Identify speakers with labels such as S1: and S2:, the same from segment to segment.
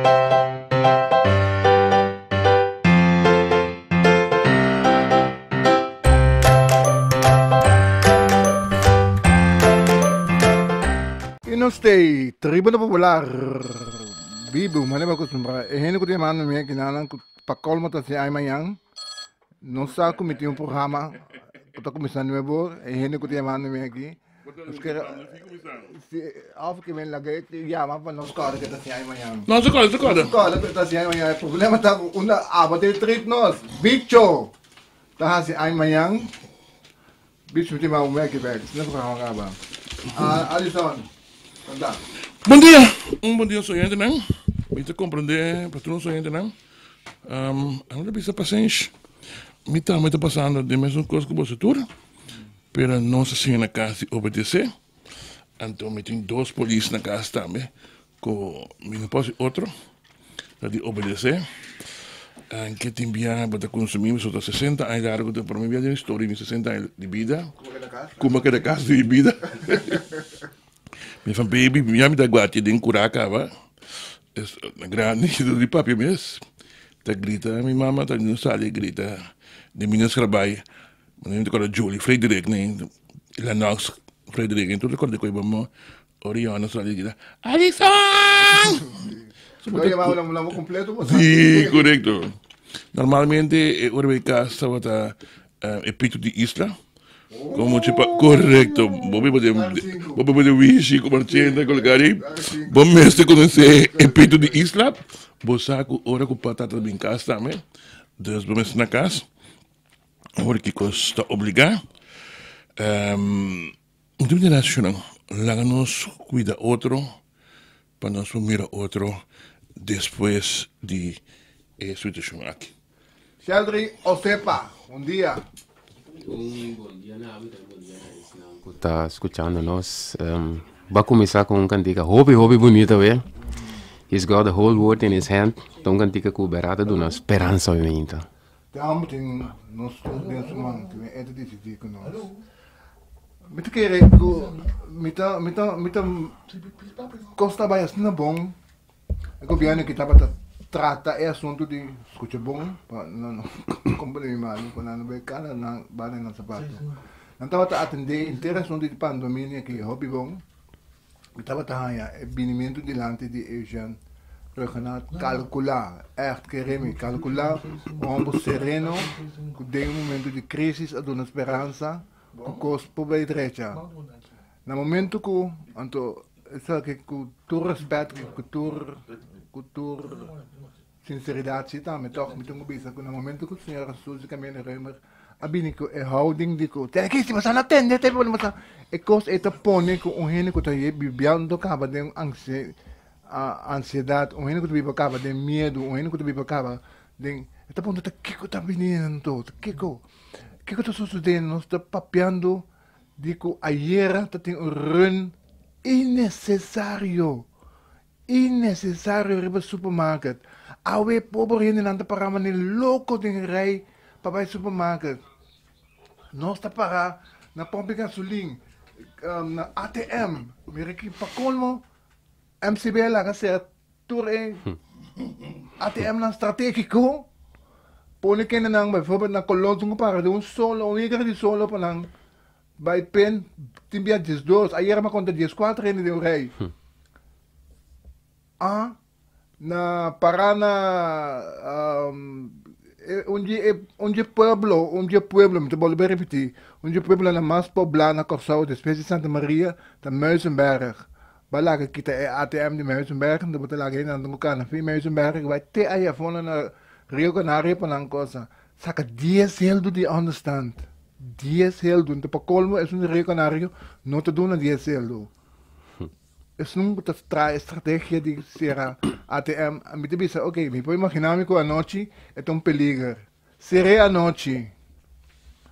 S1: Y nos stay Tribuna Popular bibu manera bo acostumbra e hende cu ta yamando mi aki nan cu pa colmo ta haci ay mañan no sa cu mi tin un programa cu ta cuminsa nuevo e hende cu ta yamando mi aki nos kere si of ke men laga e yama pa nos kòrda ke ta haci ay mañan
S2: No se kòrda, se kòrda.
S1: nos kòrda ke ta haci ay mañan e problema ta cu unda abo ta e treat nos bicho ta haci ay mañan. Bichi mi tin mas un meki bek, si no programa kaba. Ah, Alison, kanta.
S2: Bon dia, un bon dia oyentenan. Mi ta comprende pa tur nos oyentenan. Um, a no ta bisa pasenshi. Mi tambe ta pasando den mesun kos ku boso tur, pero nos a siña na kas di obedesé. Anto mi tin dos polis na kas tambe. Ku mi no por hasi otro ta di obedesé. Anke tin biaha bo ta kunsumí, mi so ta sesenta aña largu ta promé biaha den mi storia di mi sesenta aña di bida ku mi a keda kas di mi bida. Mi fan baby mi ya mi ta guachi den kurá kaba es na grandi di papia mes ta grita mi mama ta sali grita den mi nes trabai. Mi ta kòrda Julie Frederik Lennox Frederik tur ta kòrda di koe bo Oriana sali grita, Alison!
S1: Lo yamaba nan nomber completo bo sa.
S2: Sí, correcto. Normalmente e ora bay cas tabata e pito di isla. Como chi pa correcto. Bo biba den bo biba den Wishi cu Marchena cu lugar ahí. Bo mester conoce e pito di isla. Bo sa cu ora cu patata bin cas tambe. Dus bo mester na cas. Ora kico ta obliga. Un tempu di relacionnan, laga nos cuida otro pa nos por mira otro despues di e situacion aki.
S1: Sheldry Osepa, un dia.
S3: Un bon dia na ami tambe bon dia na esnan ku ta skuchando nos. Bo a kuminsá ku un kantika hopi hopi bunita we. He's got the whole world in his hand. Ta un kantika ku bèrdat ta duna speransa hopi mainta.
S1: Te amo tin nos tur den su man, tin e ta disidí ku nos. Mi ta kere ku mi ta mi ta mi ta kos ta bai asina bon, e gobièrnu aki tabata trata e asuntu di skucha bon pa nan no komprende mi malu pa nan no bai kala nan banda nan sapatu. Nan tabata atendé henter asuntu di pandomia aki hopi bon. Mi tabata haña e binimentu dilanti di Eugène Rhuggenaath kalkulá, ègt kere mi, kalkulá un hòmber sereno ku den un momentu di krísis a duna speransa ku kos por bai drecha. Na momentu ku, anto esaki ku tur rèspèt, ku tur ku tur Sinseridat si tambe tòg mi tin ku bisa ku na momentu ku señora Suzy Camelia Römer a bini ku e houding di ku tene ki si boso no tende te bo ta e kos ei ta pone ku un hende ku ta bibiando kaba den ansiedat un hende ku ta biba kaba den miedu un hende ku ta biba kaba den e ta puntra ta kiko ta bini anto ta kiko kiko ta sosodendo nos ta papiando di ku ayera ta tin un run innesesario. Innecesario riba supermarket. Awe pober hendenan ta para manera loko den rij pa bai supermarket. Nos ta para na pomp di gasolin, na ATM. Mira ki pa colmo MCB a laga ser tur e ATMnan strategico. Pone kendenan bijvoorbeeld na Colon tin cu para den un solo, un igra di solo pa nan Bai pen tin bia 12, ayera mi a konta 14 hende den un rei. Ah, na para na un di e un di e pueblo, un di e pueblo, mi ta bolbe repetí, un di e pueblonan mas poblá na Kòrsou despues di Santa Maria ta Muizenberg. Bo a laga kita e ATM di Muizenberg, anto bo ta laga hendenan ku kana fin Muizenberg bai te ayafonan na Rio Canario pa nan kosa. Saka dies heldu di ònderstand. Dies heldu. Anto pa kolmo esun di Rio Canario no ta duna dies heldu. Esun ku ta traha e strategia di sera ATM, mi ta bisa ok, mi por imagina mi ku anochi e ta un peliger. Ser'é anochi.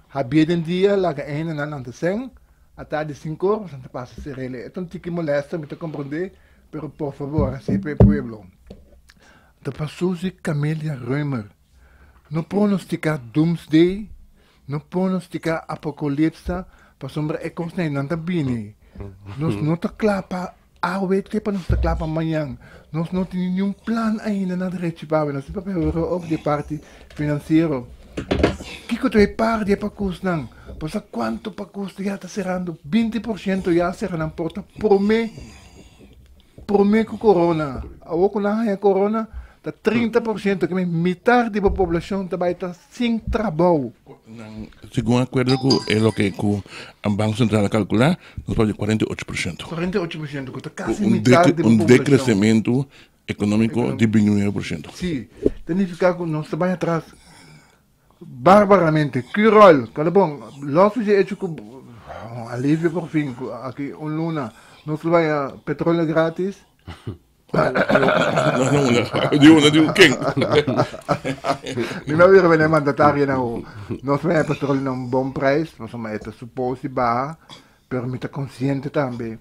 S1: Habié den dia laga e hendenan lanta sèn, atardi sinku or boso ta pasa ser'é. E ta un tiki molèster, mi ta komprondé, pero por fabor hasié pa e pueblo. Ta pa Suzy Camelia Römer. No pronosticá doomsday, no pronosticá apocolipsa, pasobra e cosnan ei nan ta bini. Nos no ta cla pa. Awe te pa nos ta kla pa mañan. Nos no tin niun plan ainda na drechi pa awe. Nos tin papia over di e parti finansiero. Kiko ta e par di e pakusnan? Bo sa kuantu pakus ya ta serando? 20% ya a sera nan porta promé promé ku korona. Awor ku nan haña korona ta 30%, ke men mitar di bo poblashon ta bai ta sin trabou.
S2: Nan, segun akuerdo ku e loke ku Banko Sentral a kalkulá, nos papia di 48%.
S1: 48% ku ta kasi mitar di bo
S2: Un
S1: poblashon.
S2: dekresementu ekonómiko di 29%.
S1: Sí, ta nifiká ku nos ta bai atras barbaramente. Curol, kala bon, lòs di e echo ku un alivio por fin ku aki un luna nos lo bai a petroleo gratis.
S2: No, no, no, di uno, di ken?
S1: Mi no bira bene mandatario na o. Nos bai a petroleo na un bon prijs, pasobra e ta supos di baha, pero mi ta konsiente tambe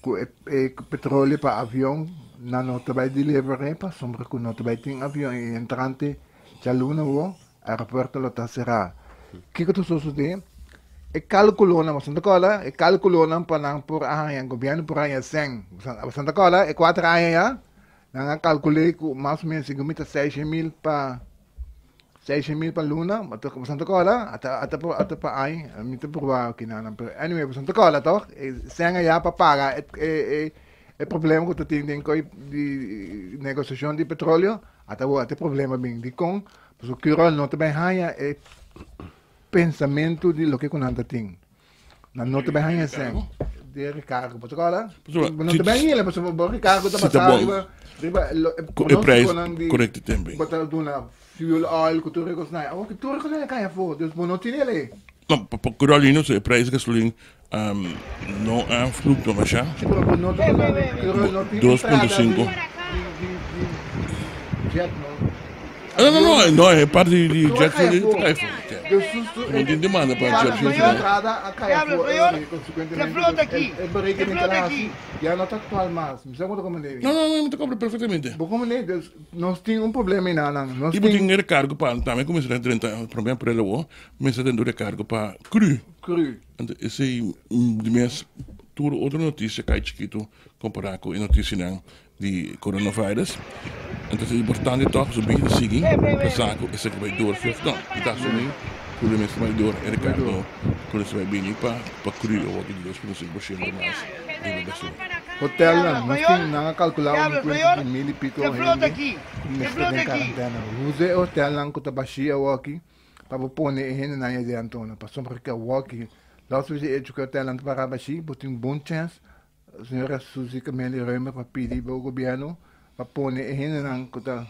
S1: ku e e petroleo pa avion nan no ta bai deliver pasobra ku no ta bai tin avion i entrante djaluna awo aeropuerto lo ta será. Kiko ta sosodé? E kalkulonan, boso ta kòrda? E kalkulonan pa nan por a haña, gobièrnu por haña sèn. Boso ta kòrda? E kuater aña ya, nan a kalkul'é ku mas o ménos segun mi ta seishen mil pa seishen mil pa luna. Boso ta kòrda? Ata ata ata pa aña, mi ta proba kinanan, pero anyway boso ta kòrda tòg? E sèn aya pa paga e e e problema ku ta tin den koi di negosiashon di petroleo, ata awor ata e problema bin. Dikon? Pasobra Curol no ta bai haña e pensamentu di loke ku nan ta tin. Nan no ta bai haña sèn di rekargo. Bo ta kòrda? Bo no ta bai haña pasobra bo rekargo ta basá riba riba e pronóstikonan di bo ta duna fuel oil ku tur e kosnan. Awor ku tur e kosnan a kai afó, dus bo no tin el.
S2: No, pa Curol no e prijs di gasolin no a fluktua masha.
S1: Si, pero bo no ta duna Curol no tin entrada di jet no.
S2: No, no, no, no, e parti di jet fuel ta kai afó. No tin demanda pa jet fuel. No, no, no, mi ta kompra perfectamente.
S1: Nos tin un problema einan.
S2: I bo tin e rekargo pa tambe kuminsá na 30 prome aprel awor mester tende un rekargo pa cru.
S1: Cru.
S2: Anto esei di mes tur otro notisia kai chikitu kompará ku e notisianan di coronavirus. Anto ta importante tòg pasobra bini ta sigui pa sa ku esaki bai dor si òf no. Mi ta asumí ku lo mester bai dor e rekargo ku lo mester bai bini pa pa cru awor di 2.5% mas riba gasolin.
S1: Hotelnan, nos tin nan a kalkulá un kuenta di mil i piko hende ku mester den karantena. Usa e hotelnan ku ta bashí awoki pa bo pone e hendenan ei den antona. Pasobra ku awoki, los di echo ku e hotelnan ta pará bashí, bo tin bon chèns, señora Suzy Camelia Römer, pa pidi bo gobièrnu pa pone e hendenan ku ta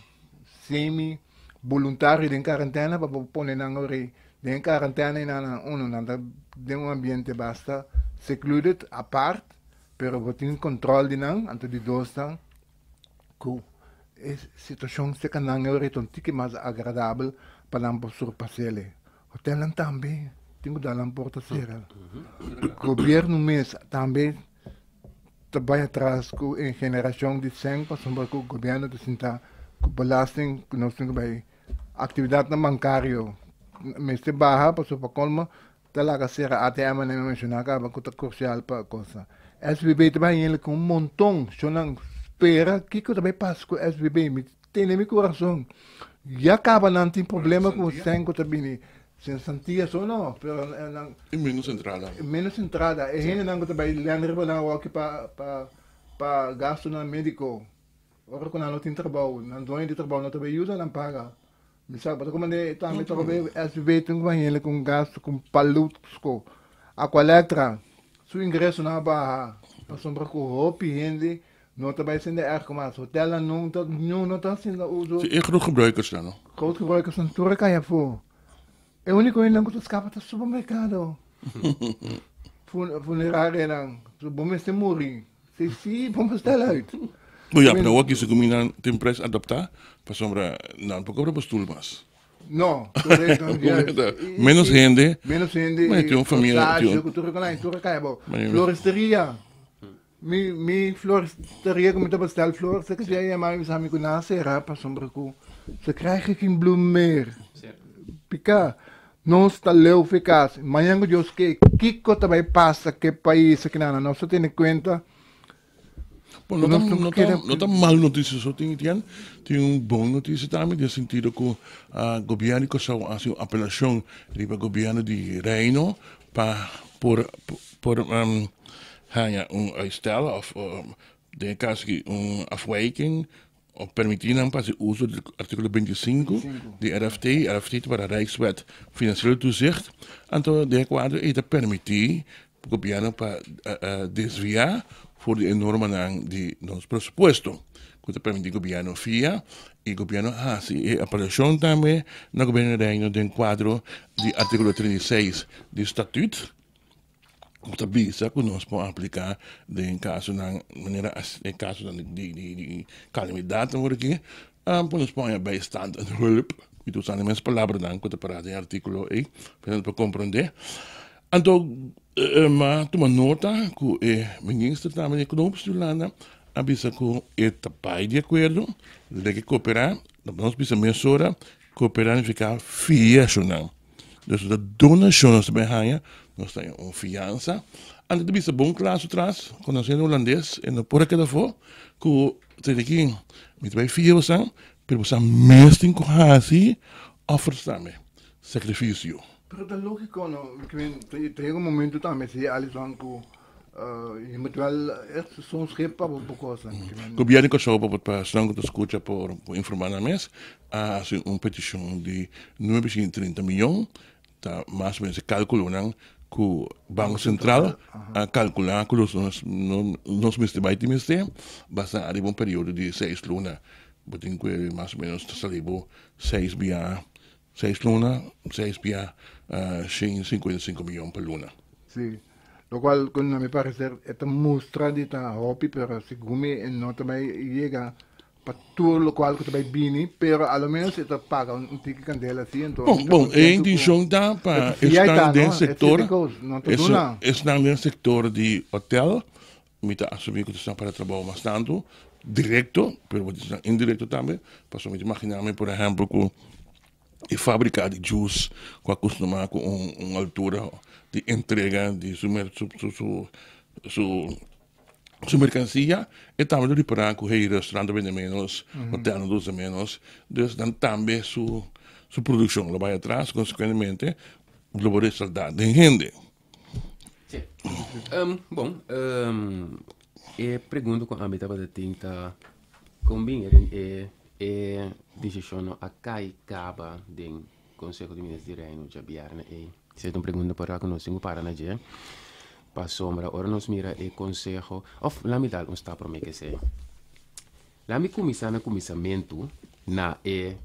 S1: semi boluntario den karantena pa bo pone nan ora den e karantena einan uno nan ta den un ambiente basta secluded, apart. Pero bo tin control di nan, anto di dos ta cu e situacion cerca nan e ora ta un tiki mas agradabel pa nan por surpasele. Hotelnan tambe tin cu da nan porta cera. Gobierno mes tambe ta bay atras cu e generacion di cen pasobra cu gobierno ta sinta cu belasting cu nos tin cu bay actividadnan bancario mester baha pasobra pa colmo Ta laga sera ATM nan mi menshoná kaba ku ta krusial pa kosa. SVB ta bai hende ku un monton shonnan spera kiko ta bai pasa ku SVB mi tene mi kurason ya kaba nan tin problema ku sèn ku ta bini sen Santia so no pero nan
S2: I menos entrada.
S1: Menos entrada e hendenan ku ta bai lèn riba nan awor pa pa pa gastunan médiko ora ku nan no tin trabou nan doño di trabou no ta bai yuda nan paga. Mi sa bo ta komand'é tambe ta hopi SVB tin ku hende ku un gastu ku un palusko. Aqualectra su ingresonan a baha pasobra ku hopi hende no ta bai sende airco mas. Hotelnan no ta niun no ta haciendo uso.
S2: Si e grootgebruikers nan no.
S1: Grootgebruikers nan tur a kai afó. E úniko hendenan ku ta skapa ta supermerkado. Funerarianan. Bo mester muri. Si si bo mester uit.
S2: Bo ya, pero awor kisa ku mi nan tin prijs adaptá pasobra nan por kobra bo stul mas.
S1: No, korekto, juist.
S2: Menos hende.
S1: Menos hende.
S2: Ma tin un familia.
S1: Masaje, ku tur e tur a kai abou. Floristeria. Mi mi floristeria ku mi ta bestel flor, se ke a yama mi bisa mi ku nan a sera pasobra ku ze krijgen geen bloem meer. Pika. Nos ta leu fi kas. Mañan ku Dios ke, kiko ta bai pasa ku e pais aki nan? Nos ta tene kuenta.
S2: Bon, no ta, no ta, no ta mal notisia so tin, Etienne. Tin un bon notisia tambe, den sentido ku gobièrnu di Kòrsou a hasi un apelashon riba gobièrnu di Reino pa por por haña un uitstel òf den e kaso aki un afwijking òf permití nan pa hasi uso di artíkulo 25 di RFT. RFT ta para Rijkswet Financieel Toezicht. Anto den e kuadro ei ta permití Gobierno pa desvia for di e normanan di nos presupuesto cu ta permiti gobierno fia y gobierno haci e apelacion tambe na gobierno di Reino den cuadro di articulo 36 di Statuut cu ta bisa cu nos por aplica den casonan manera den casonan di calamidad awor aki pa nos por haña bijstand en hulp mi ta usando e mes palabranan cu ta para den e articulo ey pa nos por comprende. Anto m'a tuma nota ku e minister tambe di Knoops Yolanda a bisa ku e ta bai di akuerdo, lo ke koperá, nos bisa mesora koperá nifiká fia shonnan. Dus ta donashon nos ta bai haña, nos ta haña un fiansa. Anto ta bisa bon kla su tras, konosiendo hulandes e no por a keda afó ku ta di aki mi ta bai fia bosan, pero bosan mes tin ku hasi offers tambe, sakrifisio.
S1: Pero ta lógico, no? Ik meen, ta yega un momento tambe si Alison ku je moet wel echt zo'n schip pa bo cosnan. Ik meen.
S2: Gobierno di Kòrsou pa pa esnan ku ta skucha por informá nan mes a hasi un petishon di nuebe shin trinta miyon, ta mas o menos e kalkulonan ku Banko Sentral a kalkulá ku nos nos mester bai tin mester basá riba un periodo di seis luna. Bo tin ku mas o menos ta sali bo seis bia Seis luna, seis bia 155 miyon pa luna.
S1: Sí, locual cu na mi parecer e ta mustra di ta hopi, pero segun mi e no ta bay yega pa tur locual cu ta bay bini, pero a lo menos e ta paga un tiki candela si, enton
S2: Bon, bon, e intencion ta pa esnan den sector, esnan den sector di hotel, Mi ta asumí ku ta esnan para trabou mas tantu direkto, pero bo ta esnan indirekto tambe, pasobra mi ta imaginá mi por ehèmpel ku e fábrika di juice ku a kustumá ku un un altura di entrega di su su su su su merkansia, e tambe lo ripará ku hey restaurant ta bende ménos, hotel ta usa ménos, dus nan tambe su su produkshon lo bai atras, konsekuentemente lo bo resaltá den hende.
S3: Sí. Bon, e pregunta ku ami tabata tin ta kon bin e e desishon no a kai kaba den Konseho di Minister di Reino djabièrnè ei. Esei ta un pregunta por ku nos tin ku para na dje pasobra ora nos mira e konseho òf lami dal un stap promé ke esei. Lami kuminsá na kuminsamentu na e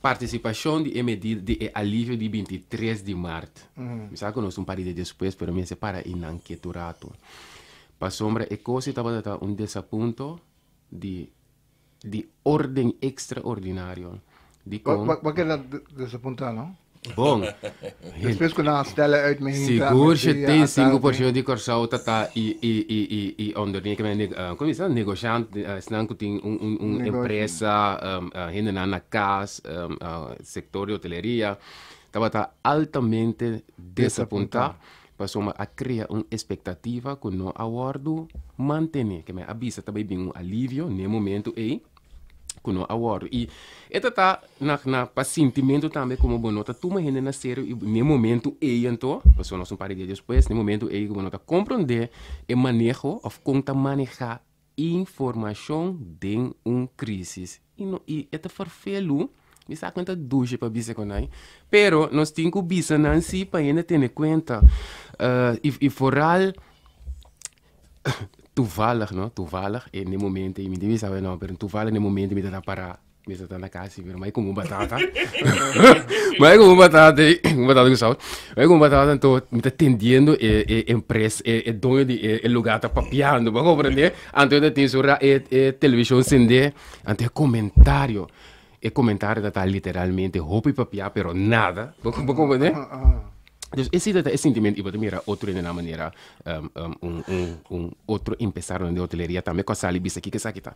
S3: Partisipashon di e medida di e alivio di 23 di mart. Mi sa ku nos un par di dia despues, pero mi mester para einan ketu ratu. Pasobra e kos ei tabata ta un desapunto di di orden ekstraordinario. Dikon?
S1: Bo a keda desapuntá, no?
S3: Bon.
S1: Despues ku nan a stella uit mi hinta.
S3: Sigur 75% di Kòrsou ta ta i i i i i ondernemer, komo bisa, negoshant, esnan ku tin un un un empresa, hendenan na kas, sektor di hoteleria, tabata altamente desapuntá pasobra a krea un espektativa ku no a wòrdu mantené. Ke men a bisa ta bai bin un alivio n'e momento ei. ku no a wòrdu. I e ta ta na na pa sintimentu tambe komo bo no ta tuma hende na serio i n'e momentu ei anto, pasobra nos un par di dia despues, n'e momentu ei ku bo no ta komprondé e maneho òf kon ta manehá informashon den un krísis. I no i e ta ferfelu, mi sa ku nan ta dushi pa bisa ku nan, pero nos tin ku bisa nan si pa hende tene kuenta. I i foral Toevallig no, toevallig en e momento mi tin bisa no, pero toevallig en e momento mi ta para, mi ta na casa pero mai como batata. Mai como batata, un batata cu saus. Mai como batata anto mi ta tendiendo e e empresa e e doño di e e lugar ta papiando, bo a comprende? Anto e ta tin su ra e e television sende, anto e comentario, e comentario ta ta literalmente hopi papia pero nada, bo bo comprende? Dus esei ta e sentimiento i bo ta mira otro hende na manera un un un otro empresario di hoteleria tambe ku a sali bisa kiko esaki ta.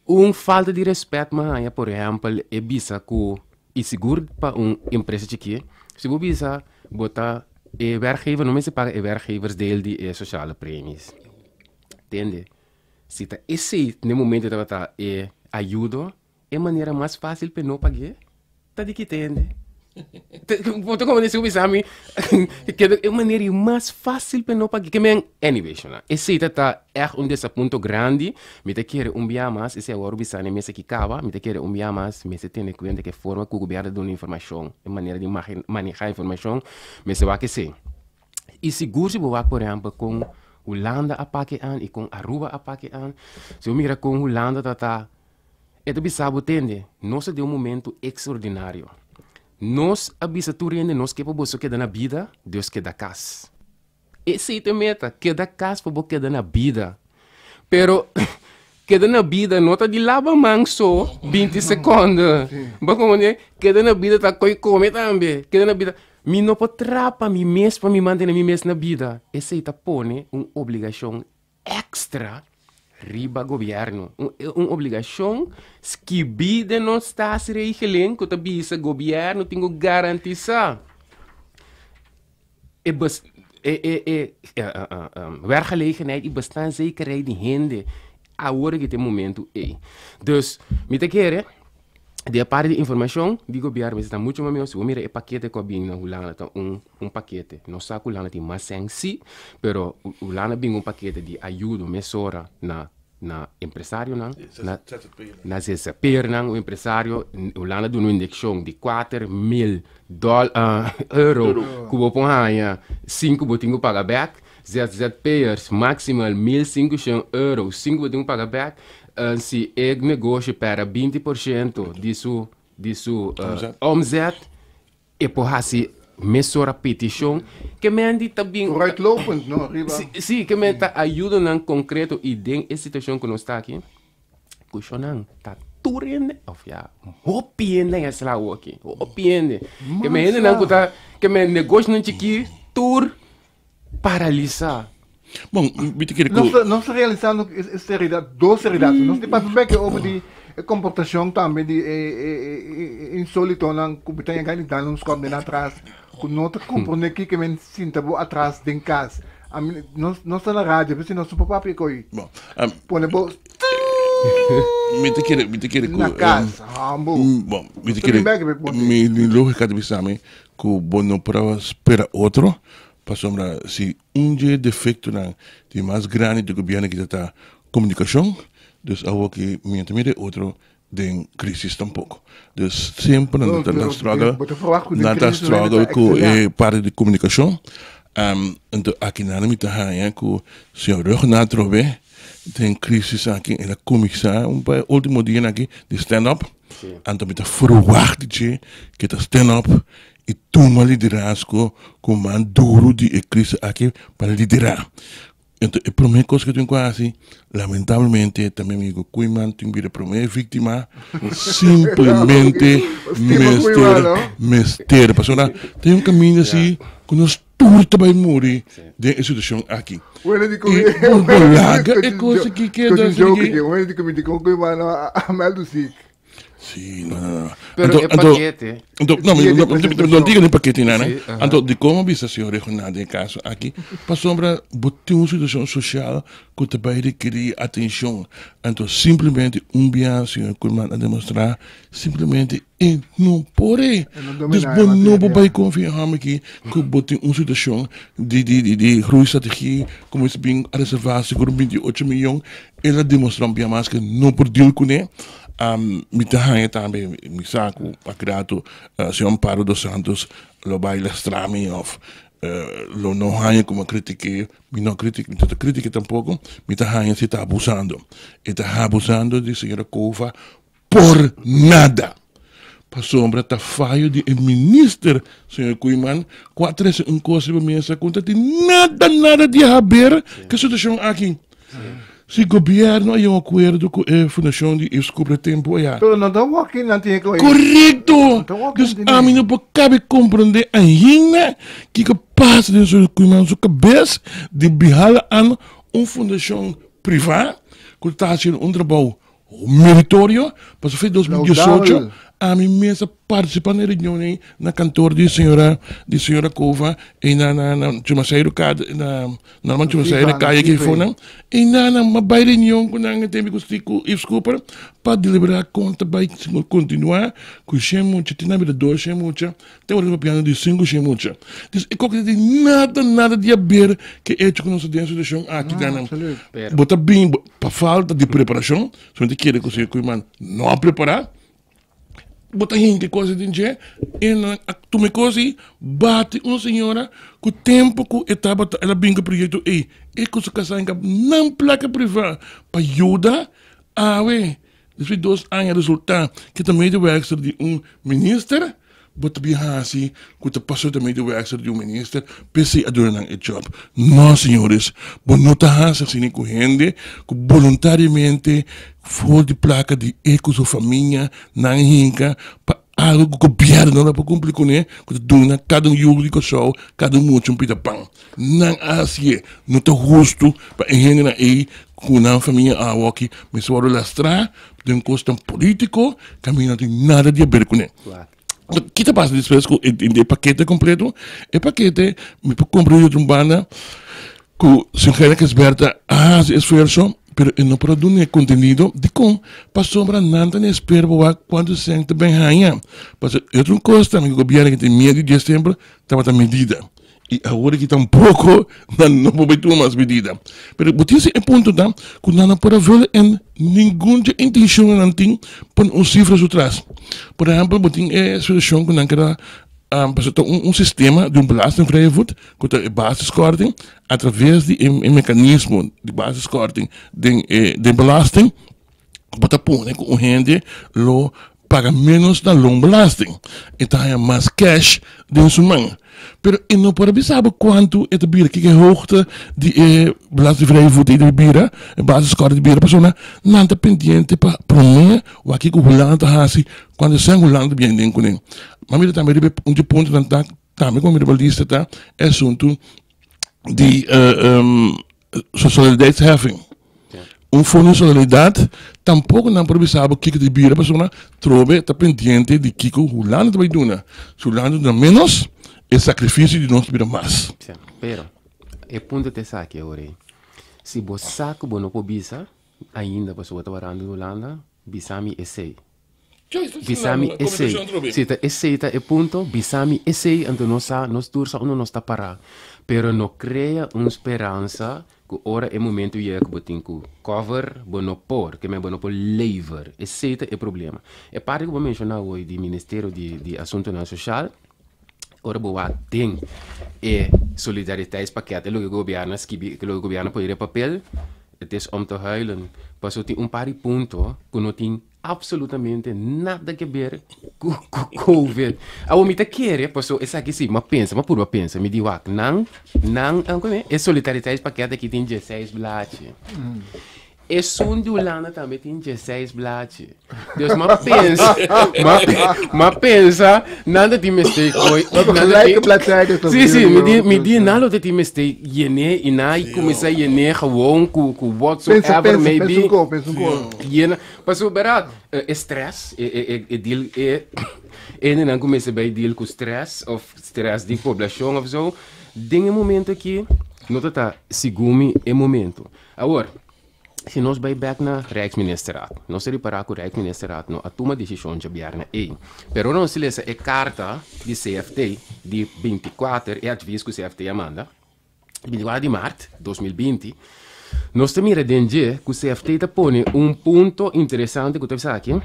S3: Un falta di respet mi a haña por ehèmpel e bisa ku i sigur pa un empresa chikí si bo bisa bo ta e werkgever no mester paga e werkgeversdeel di e sociale premies. Tende? Si ta esei n'e momento tabata e ayudo, e manera mas fácil p'e no pag'é ta di kita hende. Bo ta comprende si bo bisa mi keda e manera mas fácil p'e no pag'é. Ke men, anyway, shona, esei ta ta ègt un desapunto grandi. Mi ta kere un bia mas, esei awor bisa n'e mesa ki kaba, mi ta kere un bia mas mester tene kuenta ku e forma ku gobièrnu ta duna informashon, e manera di manehá informashon, mester wak esei. I sigur si bo wak por ehèmpel kon Hulanda a pake an i kon Aruba a pake an, si bo mira kon Hulanda ta ta, e ta bisa bo tende, nos ta den un momento ekstraordinario. Nos a bisa tur hende nos ke pa boso keda na bida, dus keda kas. Esei ta e meta, keda kas pa bo keda na bida. Pero keda na bida no ta di laba man so 20 sekonde. Bo komprende? Keda na bida ta koi kome tambe. Keda na bida. Mi no por trapa mi mes pa mi mantene mi mes na bida. Esei ta pone un obligashon èkstra riba gobièrnu. Un obligashon skibí den nos staatsregeling ku ta bisa gobièrnu tin ku garantisá e bes e e e werkgelegenheid i bestaanszekerheid di hende awor aki ta e momentu ei. Dus mi ta kere di e parti di informashon di gobièrnu mester ta muchu mas mihó. Si bo mira e pakete ku a bini na Hulanda ta un un pakete. Nos sa ku Hulanda tin mas sèn si, pero Hulanda a bini un pakete di ayudo mesora na na empresarionan, na na zzp'ernan. Un empresario, Hulanda duna un inyekshon di 4000 dòl euro ku bo por haña sin ku bo tin ku paga bèk. ZZP'ers maximal 1500 euro sin ku bo tin ku paga bèk. Si e negoshi pèrdè 20% di su di su omzet, E por hasi mesora petishon ke men di ta bin.
S1: Vooruitlopend, no? Riba.
S3: Si, si, ke men ta ayudanan konkreto i den e situashon ku nos ta aki, kushonnan ta tur hende, òf ya, hopi hende a sla awoki, hopi hende. Ke men hendenan ku ta, ke men negoshonan chikí tur paralisá.
S2: Bon, mi ta kere ku.
S1: Nos ta, nos ta realisando e, e seriedad, dos seriedad. Nos tin papia bek over di e komportashon tambe di e, e, e, e insolitonan ku ta yega di dal un skòp den atras, ku no ta komprondé kiko men sinta bo atras den kas. Ami, nos, nos ta na radio, p'esei nos no por papia ko'i.
S2: Bon,
S1: Pone bo
S2: mi ta kere, mi ta kere ku.
S1: na kas, hambo.
S2: Bon, mi ta
S1: Nos ta
S2: kere,
S1: bin bek bek bon.
S2: mi, mi lógika ta bisa mi ku bo no por a spera otro, pasobra si Un dje defectonan di mas grandi di gobierno aki ta ta comunicacion, dus awor ki mi no ta mira e otro den crisis tampoco. Dus semper nan ta struggle, nan ta struggle cu e parti di comunicacion. Anto aki nan mi ta haya cu señor Rhuggenaath atrobe den crisis aki el a cuminsa un pa e ultimo dianan aki di stand up, anto mi ta verwacht di dje cu e ta stand up i tuma liderazgo ku man duru di e krisis aki pa liderá. Enton e promé kos ku tin ku hasi, lamentablemente ta mi amigo Koeiman tin bira e promé víktima, simplemente mester mester pasobra tin un kaminda si ku nos tur ta bai muri den e situashon aki. I bo laga e kos aki keda asina aki. Sí, no, no, no.
S3: Pero
S2: Anto,
S3: e
S2: anto,
S3: pakete.
S2: anto, no,
S1: Dia di
S2: no, no, no
S1: presentacion.
S2: diga ni pakete nada.
S3: Sí, aha.
S2: Anto, di como bisa señor Regional den e caso aki, pasobra bo tin un situacion social cu ta bay requeri atencion. Anto, simplemente un bia señor Koeiman a demostra, simplemente e no por e.
S1: E no
S2: Dus
S1: domina
S2: bo
S1: e
S2: no por
S1: materia.
S2: bay confia hom aki cu bo tin un situacion di, di, di, di groeistrategie, como es bin a reserva sigur un 28 miljoen, El a demostra un bia mas ke no por deal kuné. Mi ta haña tambe, mi sa ku a krato señor Amparo dos Santos lo bai lastra mi òf lo no haña ku mi a kritik'é. Mi no a kritik'é, mi no ta kritik'é tampoko. Mi ta haña si e ta abusando. E ta abusando di señora Cova por nada. Pasobra ta fayo di e minister, señor Koeiman, ku a trese un kos riba mesa ku no ta tin nada, nada di haber ku e situashon aki. Si gobièrnu a yega un akuerdo ku e fundashon di Yves Cooper e tempu ayá.
S1: Pero no ta wòki nan tin e koe.
S2: Korekto!
S1: No ta wòki
S2: Dus
S1: nan tin e.
S2: ami no por kabe komprondé ainda kiko pasa den señor Koeiman su kabes di bihala an un fundashon privá ku ta hasiendo un trabou Meritorio, pasobra fe 2018
S1: Laudabel.
S2: Ami mes a partisipá na e reunion ei na kantor di señora di señora Cova ei na na na Chumaceiro kad na Norman Chumaceiro
S1: Fifa,
S2: kaya
S1: na
S2: ki
S1: Fifa
S2: fonan. Ei na nan a bai reunion ku nan e tempu ku Steve ku Yves Cooper pa deliberá kon ta bai kontinuá ku shen mucha tin na bira dos shen mucha te ora ta papiando di sinku shen mucha. Dus e kok no tin nada nada di haber ku e echo ku nos ta den e situashon aki
S1: No,
S2: nan.
S1: absoluut.
S3: Pero
S2: Bo ta bin pa falta di preparashon. Si bo ta kere ku señor Koeiman no a prepará, bo ta hinka e kos den dje i nan a tuma e kos ei bati un señora ku tempu ku e tabata el a bin ku e proyekto ei e ku su kasá hinka nan plaka privá pa yuda awe despues di dos aña resultá ke ta medewerkster di un minister. Bo ta bin hasi ku ta pasó ta medewerkster di un minister p'esei a duna nan e job. No, señores, bo no ta hasi asina ku hende ku boluntariamente for di plaka di e ku su famia nan hinka pa algu ku gobièrnu no ta por kumpli kuné ku ta duna kada un yu di Kòrsou, kada un mucha un pida pan. Nan a hasié. No ta hustu pa e hendenan ei ku nan famia awoki mester wòrdu lastrá den kosnan polítiko kaminda no tin nada di haber kuné. Ki ta pasa despues ku e pakete kompleto? E pakete mi por komprende di otro banda ku señor Gerrit Gijsbertha a hasi esfuerso pero e no por a duna e kontenido. Dikon? Pasobra nan ta na espera pa wak kuantu sèn ta bin haña. Pasobra e otro kos tambe ku gobièrnu ke tin miedu di semper tabata medida. I awor aki tampoko nan no por bai tuma mas medida. Pero bo tin si e punto ta ku nan no por a viola en ningun dje intenshon ku nan tin pone un sifra su tras. Por ehèmpel bo tin e situashon ku nan keda pasobra ta un sistema di un belastingvrije voet ku ta e basiskorting atraves di e mekanismo di basiskorting den e den belasting bo ta pone ku un hende lo paga ménos na loonbelasting. E ta haña mas cash den su man. Pero e no por a bisa bo kuantu e ta bira, kiko e hoogte di e belastingvrije voet ei ta bira, e basiskort ta bira, pasobra nan ta pendiente pa promé wak kiko Hulanda ta hasi kuantu sèn Hulanda ta bien den kuné. Ma mira tambe riba un di e puntonan ta tambe ku mi riba lista ta e asuntu di solidariteitsheffing. Un fondo di solidaridat tampoko nan por bisa bo kiko ta bira pasobra trobe ta pendiente di kiko Hulanda ta bai duna. Si Hulanda duna menos, e sakrifisio di nos ta bira mas.
S3: Sí, pero e punto ta esaki awor ei. Si bo sa ku bo no por bisa ainda pasobra bo ta warando di Hulanda, bisa mi esei. Bisa mi esei. Si ta esei ta e punto, bisa mi esei, anto nos sa, nos tur sa unda nos ta pará. Pero no krea un speransa ku ora e momento yega ku bo tin ku cover, bo no por, ke men bo no por lever. Esei ta e problema. E parti ku bo menshoná awor di Ministerio di di Asuntunan Soshal, ora bo wak den e solidariteitspakket, e loke gobièrnu a skibi, e loke gobièrnu a pone riba papel, het is om te huilen. Pasobra tin un par di punto ku no tin Absolutamente nada ke ber ku ku covid. Awor mi ta kere paso esaki si m'a pensa, m'a purba pensa, mi di wak nan nan e solidariteitspakket aki tin dieseis blachi. Esun di Hulanda tambe tin dieseis blachi. Dus m'a pensa, m'a m'a pensa nan ta tin mester koy
S1: Nan ta
S3: nan ta
S1: gelijke
S3: tin
S1: bladzijden tot
S3: Si si, mi di
S1: jullie
S3: mi di
S1: hoor.
S3: nan lo ta tin mester yene i nan a kuminsá yene gewoon ku ku
S1: Pensa,
S3: whatsoever
S1: pensa,
S3: may
S1: pensa
S3: be.
S1: un ko, pensa un ko.
S3: Yena, pasobra berdad, e stress, e e e e deal e hendenan ku mester bai deal ku stress of stress di poblashon of zo, den e momento aki no ta ta segun mi e momento. Awor, si nos bai bek na Rijksministerraad, nos ta ripará ku Rijksministerraad no a tuma desishon djabièrnè ei. Pero ora nos lesa e karta di CFT di binti kuater, e advis ku CFT a manda, 24 di maart 2020, nos ta mira den dje ku CFT ta pone un punto interesante ku ta bisa aki,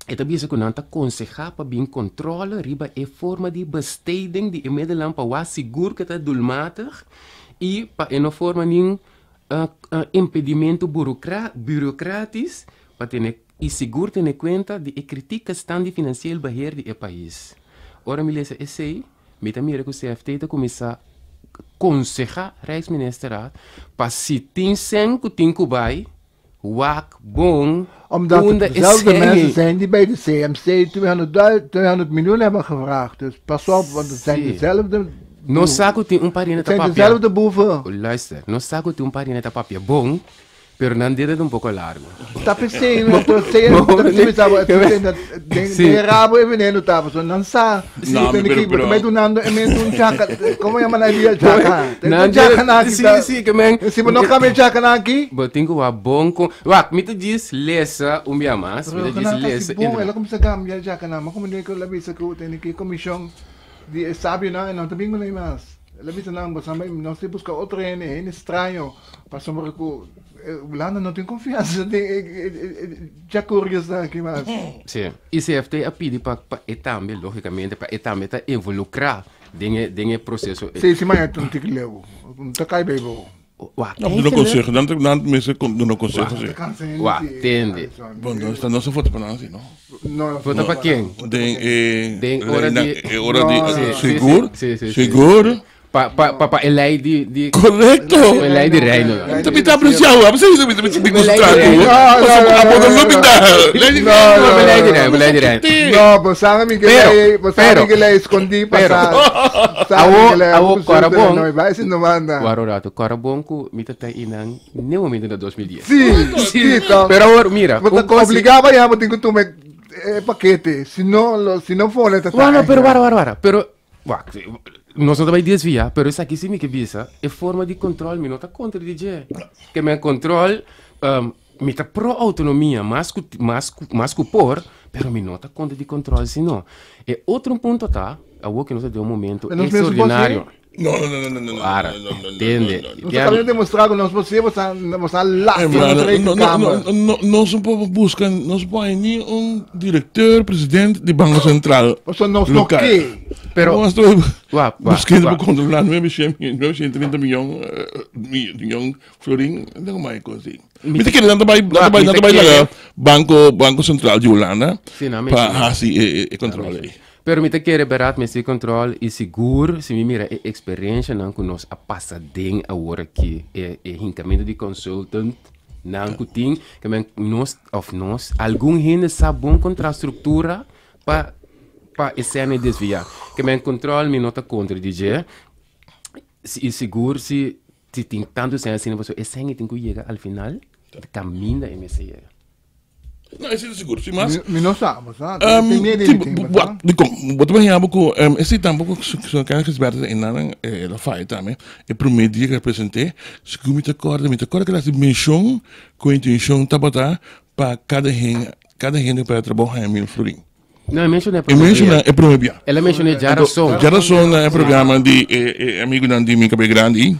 S3: e ta bisa ku nan ta konsehá pa bin kontrole riba e forma di besteding di e medelnan pa wak sigur ku e ta doelmatig i pa e no forma nin impedimento bureaucratisch pa tene i sigur tene kuenta di e kritieke stand di finansieel beheer di e pais. Ora mi lesa esei, Mi ta mira ku CFT ta kuminsá konsehá Rijksministerraad pa si tin sèn ku tin ku bai, wak bon
S1: Omdat het
S3: unda e
S1: dezelfde
S3: sèn
S1: mensen
S3: ei.
S1: zijn die bij de CMC 200, 200 miljoen hebben gevraagd. Dus pas op, want het zijn
S3: Sí.
S1: dezelfde
S3: Nos sa
S1: boeven.
S3: ku tin un parina
S1: Het
S3: ta
S1: zijn
S3: papia.
S1: dezelfde boeven.
S3: Luister, nos sa ku tin un parina ta papia bon. Pero nan dede ta un poko largo.
S1: Ta p'esei, ta p'esei, ta p'esei mi sa, den den rabo e veneno ta, pasobra nan sa
S2: No,
S1: ku
S2: pero,
S1: bo ta
S2: pero,
S1: bai dunando e mes un chaka, komo yama nan e dia chaka?
S3: Nan
S1: E chakanan aki
S3: sí,
S1: ta,
S3: sí, ke men,
S1: si bo no kambia e chakanan aki,
S3: bo tin ku wak bon kon, wak, mi ta djis lesa un bia mas, mi
S1: pero
S3: ta djis
S1: nan ta
S3: lesa
S1: si bon, el a kuminsá kambia e chakanan, ma komo ku el a bisa ku tene ki komishon di e sabionan e no ta bin ku nan mas. El a bisa nan, Boso a bai, nos tin buska otro hende, hende straño, pasobra ku Hulanda no tin konfiansa den e djacuriosnan aki mas.
S3: Sí, i CFT a pidi pa pa e tambe, lógikamente, pa e tambe ta involukrá den e den e proseso.
S1: Sí, si mañana ta un tiki leu, no ta kai bei bo.
S3: Wak,
S2: No, duna conseho, nan nan mester duna conseho sí.
S3: Wak, tende.
S2: Bon, no esta no se vota pa nan sí, no?
S1: No,
S3: Vota pa ken?
S2: Den e
S3: Den ora di
S2: e ora di
S3: Sí, sí,
S2: sigur,
S3: sí, sí, sí.
S2: sigur.
S3: Pa pa pa pa e lei di di
S2: Correcto.
S3: e lei di reino.
S2: Ta mi ta apreciado, a veces mi mi mi
S3: Lei di
S2: concentrado.
S3: reino.
S1: No, no, no,
S2: A
S1: no,
S2: poco
S1: no,
S2: no
S1: no.
S2: mi ta. Lei di
S1: No,
S2: reino.
S1: no,
S3: Lei di reino, lei di reino.
S1: No, bo sabe mi que
S3: Pero,
S1: lei, bo sabe
S3: pero,
S1: que lei escondi
S3: pero.
S1: pasa. Sabe
S3: Awo-
S1: que lei
S3: awo
S1: abuso
S3: cora
S1: de
S3: bon.
S1: noi, vai se no manda.
S3: Waro rato, cora bon ku mi ta ta inan ne momento na 2010.
S1: Sí, sí, to.
S3: Pero awor, mira,
S1: Bo
S3: un
S1: ta
S3: cos-
S1: obligaba ya, bo tin que tome eh, paquete. Si no, lo, si no fone, ta
S3: Bueno, pero wara, wara, wara. Pero, wak, nos no ta bai desvia, pero esaki si mi ke bisa, e forma di control mi no ta contra di dje. Ke men control, mi ta pro autonomia, mas ku, mas ku, mas ku por, pero mi no ta contra di control si no. E otro punto ta, awor ke nos ta den un momento
S1: Pero nos mes por
S3: extraordinario.
S2: No, no, no, no, no, no,
S3: Ara,
S2: no, no, no,
S3: tende.
S2: no, no, no.
S1: Nos acabamos de demostrar que nos podemos, nos
S2: Eh,
S1: lástima,
S2: brother,
S1: nos
S2: no, no, no, no, no se puede buscar, no se puede ni un director, presidente de Banco Central.
S1: O sea, nos no
S2: local.
S1: qué.
S3: Pero-
S2: No, estoy
S3: Wak, wak,
S2: buscando
S3: wak.
S2: para controlar 930 miljoen, miljoen florin, no mais coisa. Mi te kere nan bai, nan bai,
S3: mi
S2: nan
S3: te
S2: bai
S3: kere.
S2: laga Banco, Banco Central de Holanda
S3: Sí, no,
S2: pa
S3: menciona.
S2: hasi e, e controle aí.
S3: Pero mi ta kere berat mester control y sigur si mi mira e experiencia nan cu nos a pasa den awor aki e e hincamento di consultant nan cu tin ke men nos of nos algun hende sa bon contra structura pa pa e sene desvia ke men control mi no ta contra di dje si y sigur si si tin tanto sene asina pasobra e sene tin cu yega al final caminda e mester yega.
S2: No, ese ta sigur. Sin mas.
S1: Mi no sa, bo sa. Tin miedo
S2: Sí,
S1: di tin, bo sa.
S2: Di kon, bo ta imaginá bo ku esei tampoko su Kenneth Gisbertus e nan el a faya tambe. E promé dia ku el a present'é, segun mi ta kòrda, mi ta kòrda ku el a hasi menshon ku e intenshon tabata pa kada hende, kada hende ku pèrdè trabou haña mil florin.
S3: No, e menshoná e
S2: E
S3: promé
S2: menshoná
S3: bia.
S2: e promé bia.
S3: El a menshoná djarason.
S2: Djarason na e programa di e e amigunan di Mi Kabé Grandi.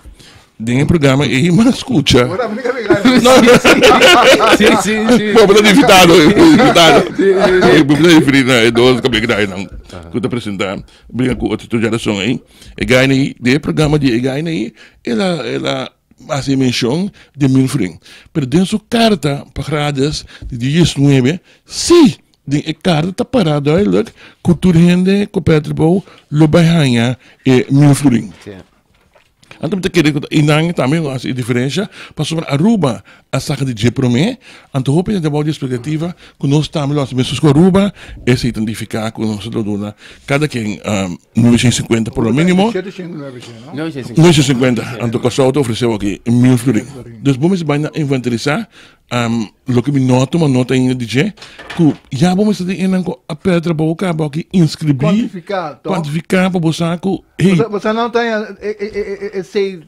S2: Den e programa ei mi a skucha.
S1: Bo ta Mi Kabé Grandi?
S2: No, no.
S3: Sí, sí, sí.
S2: Bo ta invitado, invitado.
S3: Sí, sí, sí.
S2: Bo ta referí na e dos Kabé Grandinan ku ta presentá bringa ku otro tur djarason ei. E gaina ei, den e programa di e gaina ei, el a el a hasi menshon di Milfring. Pero den su karta pa Grades di diesnuebe, sí! Den e karta ta pará duidelijk ku tur hende ku pèrdè trabou lo bai haña e mil florin. Anto mi ta kere ku einan tambe lo hasi e diferensha pasobra Aruba a saka di dje promé, anto hopi hende abou di espektativa ku nos tambe lo hasi meskos ku Aruba, esei ta nifiká ku nos lo duna kada ken 950 por lo mínimo. 950, anto Kòrsou ta ofresé aki mil florin. Dus bo mester bai na inventarisá Loke mi no a tuma nota ainda di dje, ku ya bo mester tin enan ku a pèrdè trabou kaba aki inskribí,
S1: Kuantifiká, tòg?
S2: kuantifiká pa bo sa ku, hey.
S1: Bo sa no ta esei,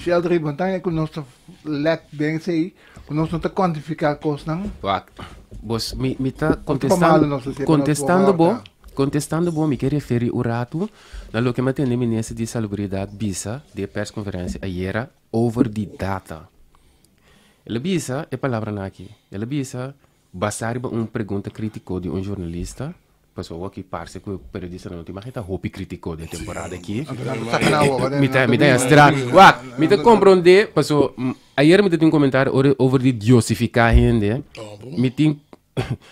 S1: Sheldry, bo ta ku nos ta lèk den esei, ku nos no ta kuantifiká kosnan.
S3: Wak, bos, mi, mi ta
S1: Kontestando,
S3: kontestando bo, kontestando bo, mi ke referí un ratu na loke mi a tende minister di Salubridat bisa den e perskonferensia ayera over di data. El a bisa e palabranan aki. El a bisa, basá riba un pregunta krítiko di un jornalista, pasobra awor aki parse ku e periodistanan no ta imagina ta hopi krítiko den temporada aki. Mi ta mi ta haña stra. Wak, mi ta komprondé, paso ayer mi ta tin un komentario ora over di diosifiká hende. Mi tin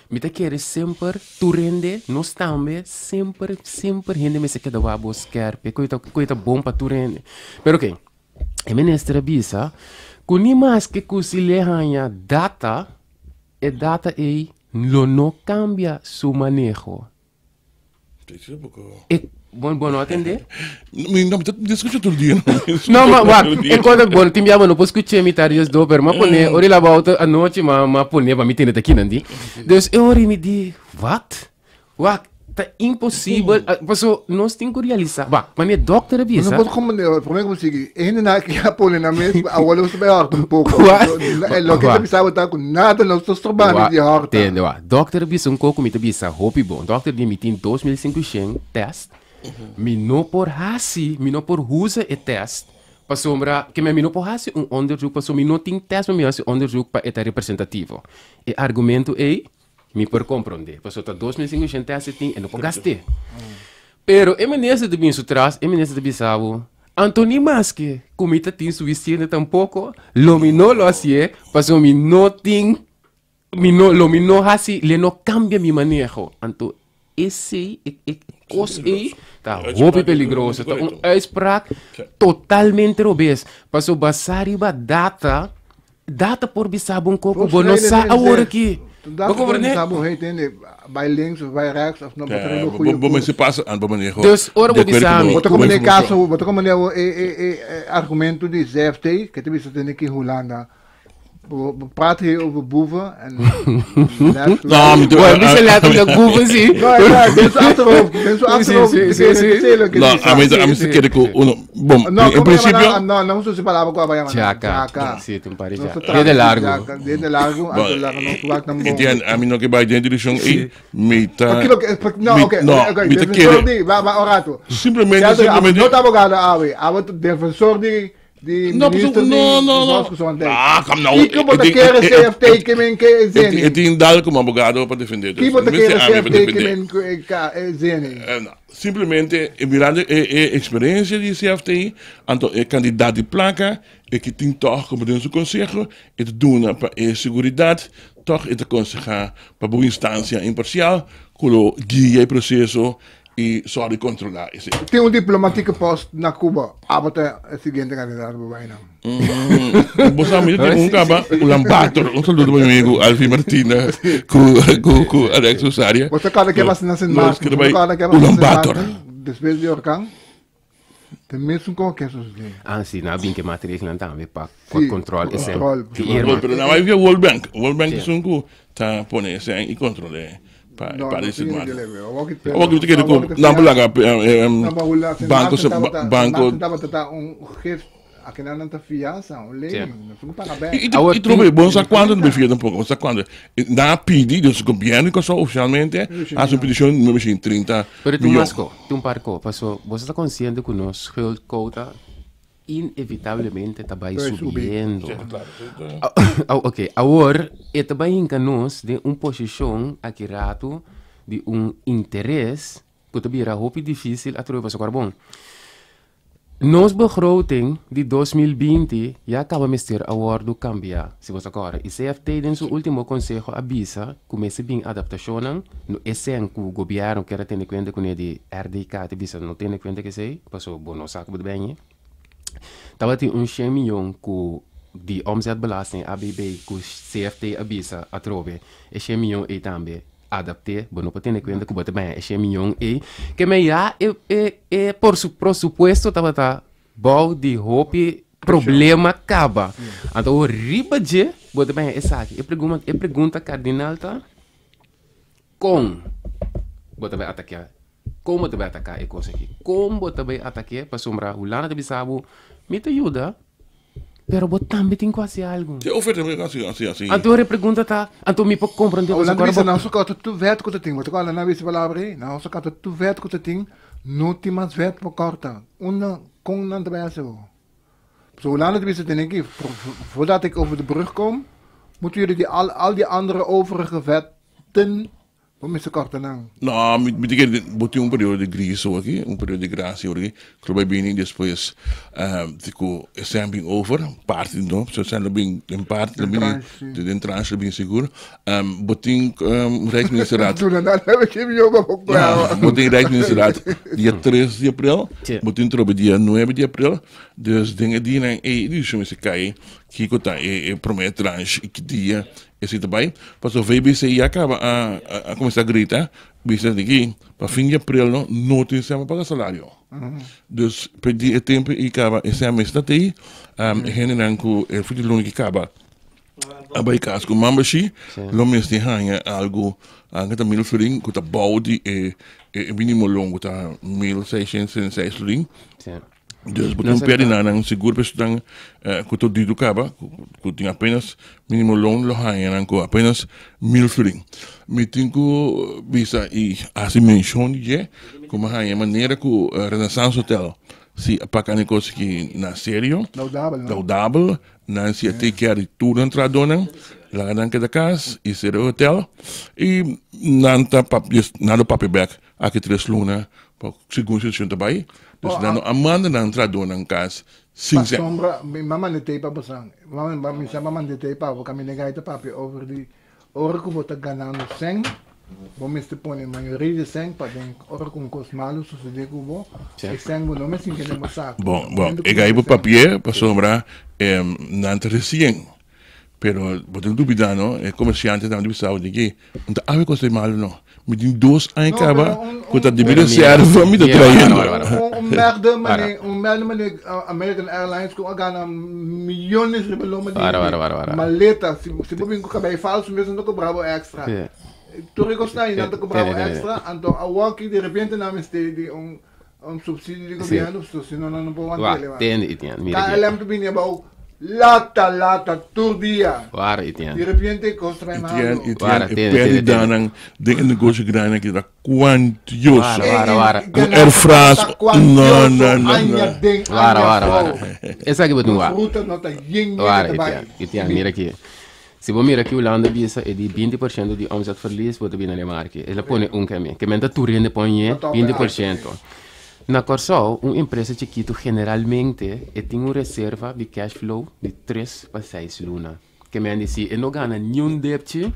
S3: mi ta kere semper tur hende, nos tambe, semper semper hende mester keda wak bo skèrpi, ku e ta ku e ta bon pa tur hende. Pero oke. E minister a bisa ku ni maske ku si le haña data, e data ei lo no kambia su maneho. E Bon, bon no atende?
S2: Mi no, mi ta skucha tur dia.
S3: No, ma wak, e kos bon, tin bia bo no por skucha mi ta dies do, pero m'a pone, ora laba auto anochi, m'a m'a pone pa mi tende ta kinan di. Dus e ora mi di, wat? Wak, ta imposibel, paso nos tin ku realisa, wak, mane dokter a bisa.
S1: No por komprende, prome ku sigui, e hendenan aki a pone nan mes, awor nos ta bai hòrta un poko. E loke ta bisa bo ta ku nada nos ta strobando di hòrta.
S3: Tende, wak. Dokter a bisa un kos ku mi ta bisa hopi bon. Dokter di mi tin 2500 test. Mi no por hasi, mi no por usa e test pasobra ke mi no por hasi un onderzoek pasobra mi no tin test pa mi hasi onderzoek pa e ta representativo. E argumento ei mi por komprondé pasobra ta 2500 test e tin e no por gast'é. Pero e minister ta bin su tras, e minister ta bisa bo, Anto ni maske ku mi ta tin sufisiente tampoko lo mi no lo hasié pasobra mi no tin Mi no, lo mi no hasi, le no cambia mi maneho. Anto esey, e, e cos ey, ta hopi peligroso. Ta un uitspraak totalmente robes. Paso basa riba data, data por bisa bo un koko, bo no sa awor aki.
S1: Data por bisa bo, hey, tende, bai links of bai rechts of no, bo ta riba goeie
S2: Bo mester pasa aan bo maneho.
S3: Dus ora bo bisa mi.
S1: Bo ta como den caso, bo ta como den e, e, e argumento di CFT, ke ta bisa tende ki Hulanda. We praten hier over boeven en
S2: No, mi
S3: Bueno, mi se letterlijk boeven, sí.
S1: No, ja, den su achterhoofd, den su achterhoofd.
S3: Sí, sí, sí, sí.
S2: No, a mi a mi se kere ku uno, bom,
S1: No,
S2: en principio,
S1: No, no uso palabra ku aba
S3: Chaka.
S1: Chaka.
S3: Sí, tin pari
S1: Nos
S3: chaka.
S1: trata
S3: Dede
S1: di
S3: largo.
S1: chaka, Dede largo,
S2: Bon,
S1: anto largo nos wak nan bon.
S2: entiende, a mi no ke bai den direccion ei, mi ta
S1: Kilo ke, no,
S2: mi-
S1: oké,
S2: no,
S1: oké,
S2: mi ta
S1: defensor
S2: kere
S1: di, wa, wa, un rato.
S2: simplemente
S1: Shelter,
S2: simplemente
S1: no ta abogado awe, awe ta defensor di di
S2: No,
S1: minister
S2: no,
S1: di
S2: no, no.
S1: Volksgezondheid.
S2: Ah, kom nou.
S1: Kiko bo ta kere CFT ke men ke zeni?
S2: E tin dal como abogado pa defender.
S1: Kiko bo ta kere CFT ke men ke zeni?
S2: No. Simplemente, mirando e, e experiencia di CFT, anto e cantidad di placa, e ki tin toch como den su conseho, e ta duna pa e seguridad, toch e ta conseha pa bo instancia imparcial, cu lo guia e proceso I sòru di kontrolá esei.
S1: Tin un diplomatieke post na Cuba. Abo ta e siguiente kandidato pa bai nan.
S2: Bo sa mi tin un kaba Ulan Bator. Un saludo pa mi amigo Alfie Martina ku ku ku Alex Rosaria.
S1: Bo ta kòrda ke pasa na Sint Maarten? Bo ta kòrda ke pasa na Sint Maarten despues di orkan? Ta mesun kos ke sosodé.
S3: Ah si, nan a bin ke maatregelnan tambe pa kontrol esei.
S2: Pero nan bai via World Bank. World Bank esun ku ta pone esei i kontrol'é. Pa
S1: No,
S2: pa
S1: no
S2: ese
S1: tiene
S2: man.
S1: que leer. Awor ki
S2: Awor ki te kere ku nan belaga banco banco
S1: tabata ta un gift akinan nan ta fianza, un lening, no fun paga bek.
S2: I i trobe bon sa cuanto no befia tampoco, bon sa cuanto. Nan a pidi dus gobierno di Kòrsou ofisialmente hasi un petishon no mester 30
S3: Pero tin
S2: miyon.
S3: mas ko, tin un par ko, paso boso ta konsiente ku nos schuldquota inevitablemente ta bai subiendo. Ok, awor e ta bai hinka nos den un posishon aki ratu di un interes ku ta bira hopi difísil atrobe pasobra bon. Nos begroting di 2020 ya kaba mester a wòrdu kambiá, si bo ta kòrda. I CFT den su último konseho a bisa ku mester bin adaptashonnan, no esei ku gobièrnu kier a tene kuenta kuné di RDK ta bisa no tene kuenta ku esei, pasobra bo no sa ku bo ta bini. Tabatin un shen miyon ku di omzetbelasting, ABB, ku CFT a bisa atrobe. E shen miyon ei tambe adapt'é. Bo no por tene kuenta ku bo ta baña e shen miyon ei. Ke men ya e e e por su prosupuesto tabata bou di hopi problema kaba. Anto awor riba dje bo ta baña esaki. E pregunta e pregunta kardinal ta, kon bo ta bai atakia? Kon bo ta bai ataká e kos aki? Kon bo ta bai atak'é? Pasobra Hulanda ta bisa bo, Mi ta yuda, pero bo tambe tin ku hasi algu.
S2: Te oferta mi hasi hasi hasi.
S3: Anto e pregunta ta, anto mi por komprondé
S1: Hulanda
S3: pasobra
S1: bisa
S3: bo.
S1: nan su kòrta tur vèt ku ta tin. Bo ta kòrda nan bisa e palabra ei? Nan su kòrta tur vèt ku ta tin, no tin mas vèt pa kòrta. Unda, kon nan ta bai hasi bo? Pasobra Hulanda ta bisa tene ki, voordat ik over de brug kom, moeten jullie die al al die andere overige vetten Bo mester kòrta nan.
S2: No, mi mi ta kere bo tin un periodo di gris awor aki, un periodo di gracia awor aki, ku lo bai bini despues di ku e sèn bin over, parti no, pasobra e sèn lo bin den parti, lo bini den tranche lo bini sigur. Bo tin Rijksministerraad.
S1: Duna nan a ke mi yoba bo kuawa.
S2: Bo tin Rijksministerraad dia tres di aprel, bo tin trobe dia nuebe di aprel, dus den e dianan ei e disishon mester kai kiko ta e prome tranche i ki dia. Esei ta bai, pasobra VBC ya kaba a a kuminsá grita, bisa di ki pa fin di aprel no, no tin sèn pa paga salario. Dus p'e di e tempu ei kaba e sèn mester ta tei, e hendenan ku e fin di luna ki kaba a bai kas ku mambashi lo mester haña algu, anke ta mil florin ku ta bou di e e minimo loon ku ta 1666 florin. Dus bo tin un pia di nan sigur pa esnan ku ta ditu kaba ku tin apenas minimo loon lo haña nan ku apenas mil florin. Mi tin ku bisa i hasi menshon di dje ku mi a haña manera ku Renaissance Hotel si a paka nan kos aki na serio, laudabel, nan si a take care di tur nan trahadónan, laga nan keda kas i sera e hotel i nan ta papia nan lo papia bek Aki tres luna pa segun situashon ta bai, dus nan no a manda nan trahadónan kas sin sèn.
S1: Pasobra mi mama no tei pa bosan, mi sa mama no tei pa bo, kaminda gai ta papia over di ora ku bo ta ganando sèn, bo mester pone mayoria di sèn paden ora ku un kos malu sosodé ku bo, e sèn bo no mester keda den bo saku.
S2: Bon, bon, e gai bo papi'é pasobra nan ta resien, Pero bo tin dubida no, e comerciantenan di bisao di ki, no ta awe cos ta malo no. Mi tin dos aña caba cu ta di mi reserva mi ta trayendo.
S1: Un merde mane, un merde mane American Airlines cu a gana millones riba loma di hende. Maleta, si bo bin cu cabey falso mes nan ta cobra bo extra. Tur e cosnan ayi nan ta cobra bo extra, anto awoki de repente nan mester di un subsidio di gobierno, so si no nan no por want'é levanta.
S3: Tende Etienne, mira aquí.
S1: KLM ta bini abou lata lata tur dia.
S3: Wara Etienne.
S1: Di repente cos ta bai malo.
S2: Etienne, Etienne, e perdidanan den e negocio grandi aki ta cuantioso.
S3: Wara, wara, wara.
S2: Un Air France, no, no, no, no.
S3: Wara, wara, wara. Esaki bo tin wak.
S1: Ruta no ta yen yen
S3: Wara
S1: ta bai.
S3: Etienne, Etienne, mira aki. Si bo mira ki Hulanda bisa e di 20% di omzetverlies bo ta bini na remarke. El a pone un keme. Ke men ta tur hende pon ye 20%. Na Kòrsou un empresa chikitu generalmente e tin un reserva di cash flow di tres pa seis luna. Ke men di si e no gana niun depchi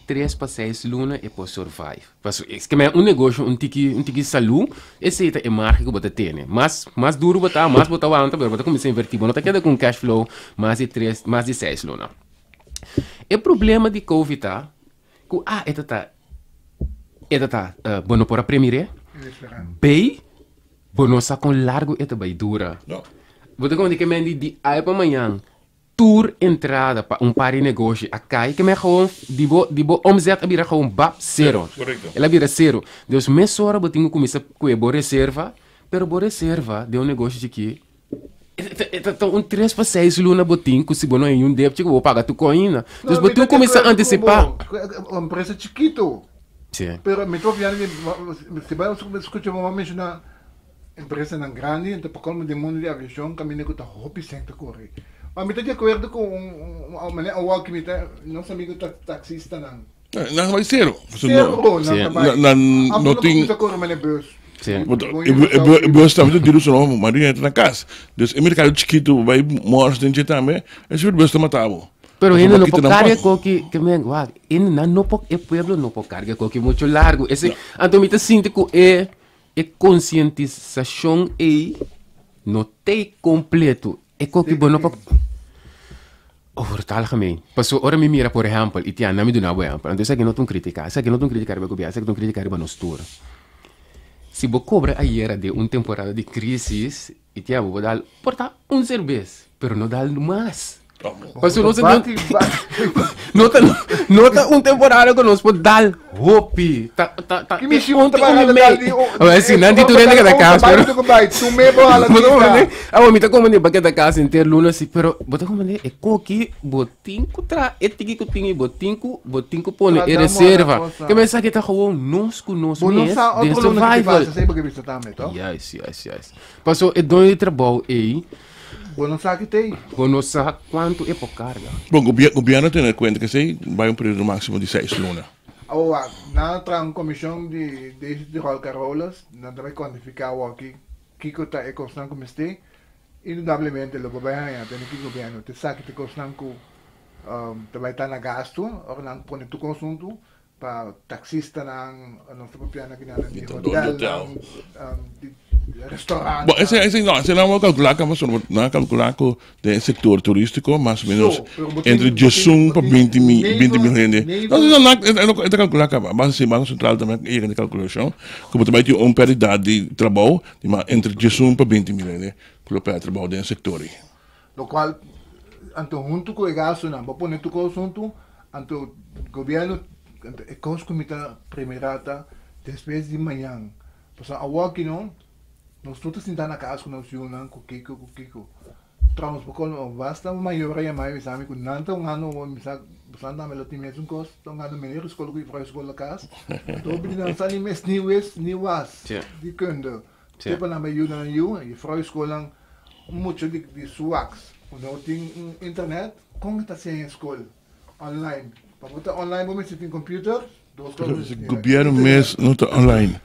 S3: tres pa seis luna e por survive. Paso ke men un negosio un tiki un tiki salú esei ta e marge ku bo ta tene. Mas mas duru bo ta mas bo ta wanta pero bo ta kuminsá invertí bo no ta keda ku un cash flow mas di tres mas di seis luna. E problema di Covid ta ku A e ta ta e ta ta bo no por a premir'é, B bo no sa kon largu e ta bai dura. Bo ta komo di ke men di di awe pa mañan tur entrada pa un par di negoshi a kai ke men gewoon di bo di bo omzet a bira gewoon bap sero. El a bira sero. Dus mesora bo tin ku kuminsá kue bo reserva pero bo reserva den un negoshi chikí E ta un tres pa seis luna bo tin ku si bo no hay un depchi ku bo paga tu koina. Dus bo tin ku kuminsá antisipá.
S1: Un empresa chikitu.
S3: Sí.
S1: Pero mi ta opiando di si bo skucha bo a menshoná empresanan grandi enton pa kolmo den mundu di aviashon kaminda ku ta hopi sèn ta kore. Ma mi ta di akuerdo ku un manera awor ki mi ta nos amigo taksistanan.
S2: Nan bai sero.
S1: Sero nan ta bai.
S2: Nan no tin.
S1: Amor ta kore mane bus.
S3: Sí.
S2: E bus tambe ta duru sono maria ta na kas. Dus e merkado chikitu bai mors den dje tambe e sigur bus ta mata bo.
S3: Pero hende no por karga koki ke men wak hende nan no por e pueblo no por karga koki mucho largu ese anto mi ta sinti ku e e konsientisashon ei no t'ei kompleto e koki bo no por Over het algemeen. Paso ora mi mira por ehempel, y tia, mi duna bo ehempel, anto esaki no ta un critica, esaki no ta un critica riba gobierno, esaki ta un critica riba nos tur. Si bo cobra ayera den un temporada di crisis, y tia, bo por dal por ta un cerbes, pero no dal mas. Paso nos ta no ta no ta un temporada cu nos por dal hopi. Ta ta ta
S1: Ki misión ta para dal di
S3: A si nan di tur hende keda cas pero Awo mi ta komende pa keda cas henter luna si pero bo ta komende e koki bo tin ku traha e tiki ku tin bo tin ku bo tin ku pone e reserva ke men esaki ta gewoon nos ku nos mes den survival. Juist juist juist paso e doño di trabou ey
S1: Bo no sa ki t'ey.
S3: Bo no sa kuantu e por karga.
S2: Bon gobierno tene kuenta kesey bai un periodo maximo di seis luna.
S1: Awor wak, nan a traha un komishon di Daisy Tirol Carolus, nan ta bai kuantifiká awor kiko ta e kosnan ku mester. Indudablemente lo bo bai haña tene ki gobièrnu ta sa ki ta e kosnan ku ta bai ta na gastu ora nan pone tur konsuntu pa taksistanan, nos ta papiando akinan di hotelnan, di. Restaurant.
S2: Bon, esei, esei no, esei nan a kalkulá kaba pasobra nan a kalkulá ku den e sektor turístiko mas o menos
S1: So, pero bo tin-
S2: entre
S1: bo tin-
S2: diesun pa
S1: bo tin
S2: binti mi, binti mil
S1: neighbor-
S2: hende. No,
S1: neighbor-
S2: no, nan e ta kalkulá kaba. A base si Banko Sentral tambe a yega na e kalkulashon ku bo ta bai tin un pèrdida di trabou di mas entre diesun pa 20.000 hende ku lo pèrdè trabou den e sektor ei.
S1: Lokual anto huntu ku e gastunan bo pone tur kos huntu anto gobièrnu anto e kos ku mi ta primerá ta despues di mañan Pasobra awoki no, nos tur ta sinta na kas ku nos yunan, ku kiko, ku kiko. Trouwens, bo kono basta un mayor a yama mi bisa mi ku nan ta hungando un mi sa boso tambe lo tin mesun kos, ta hungando meneer di skol ku juffrouw di skol na kas. Anto hopi di nan sa ni mes ni wes ni was di kunde. Te pa nan bai yuda nan yu, juffrouw di skolnan mucha di di suwaks ku no tin internet, kon e ta siña skol online? Pa bo ta online bo mester tin computer.
S2: Gobierno mes no ta online.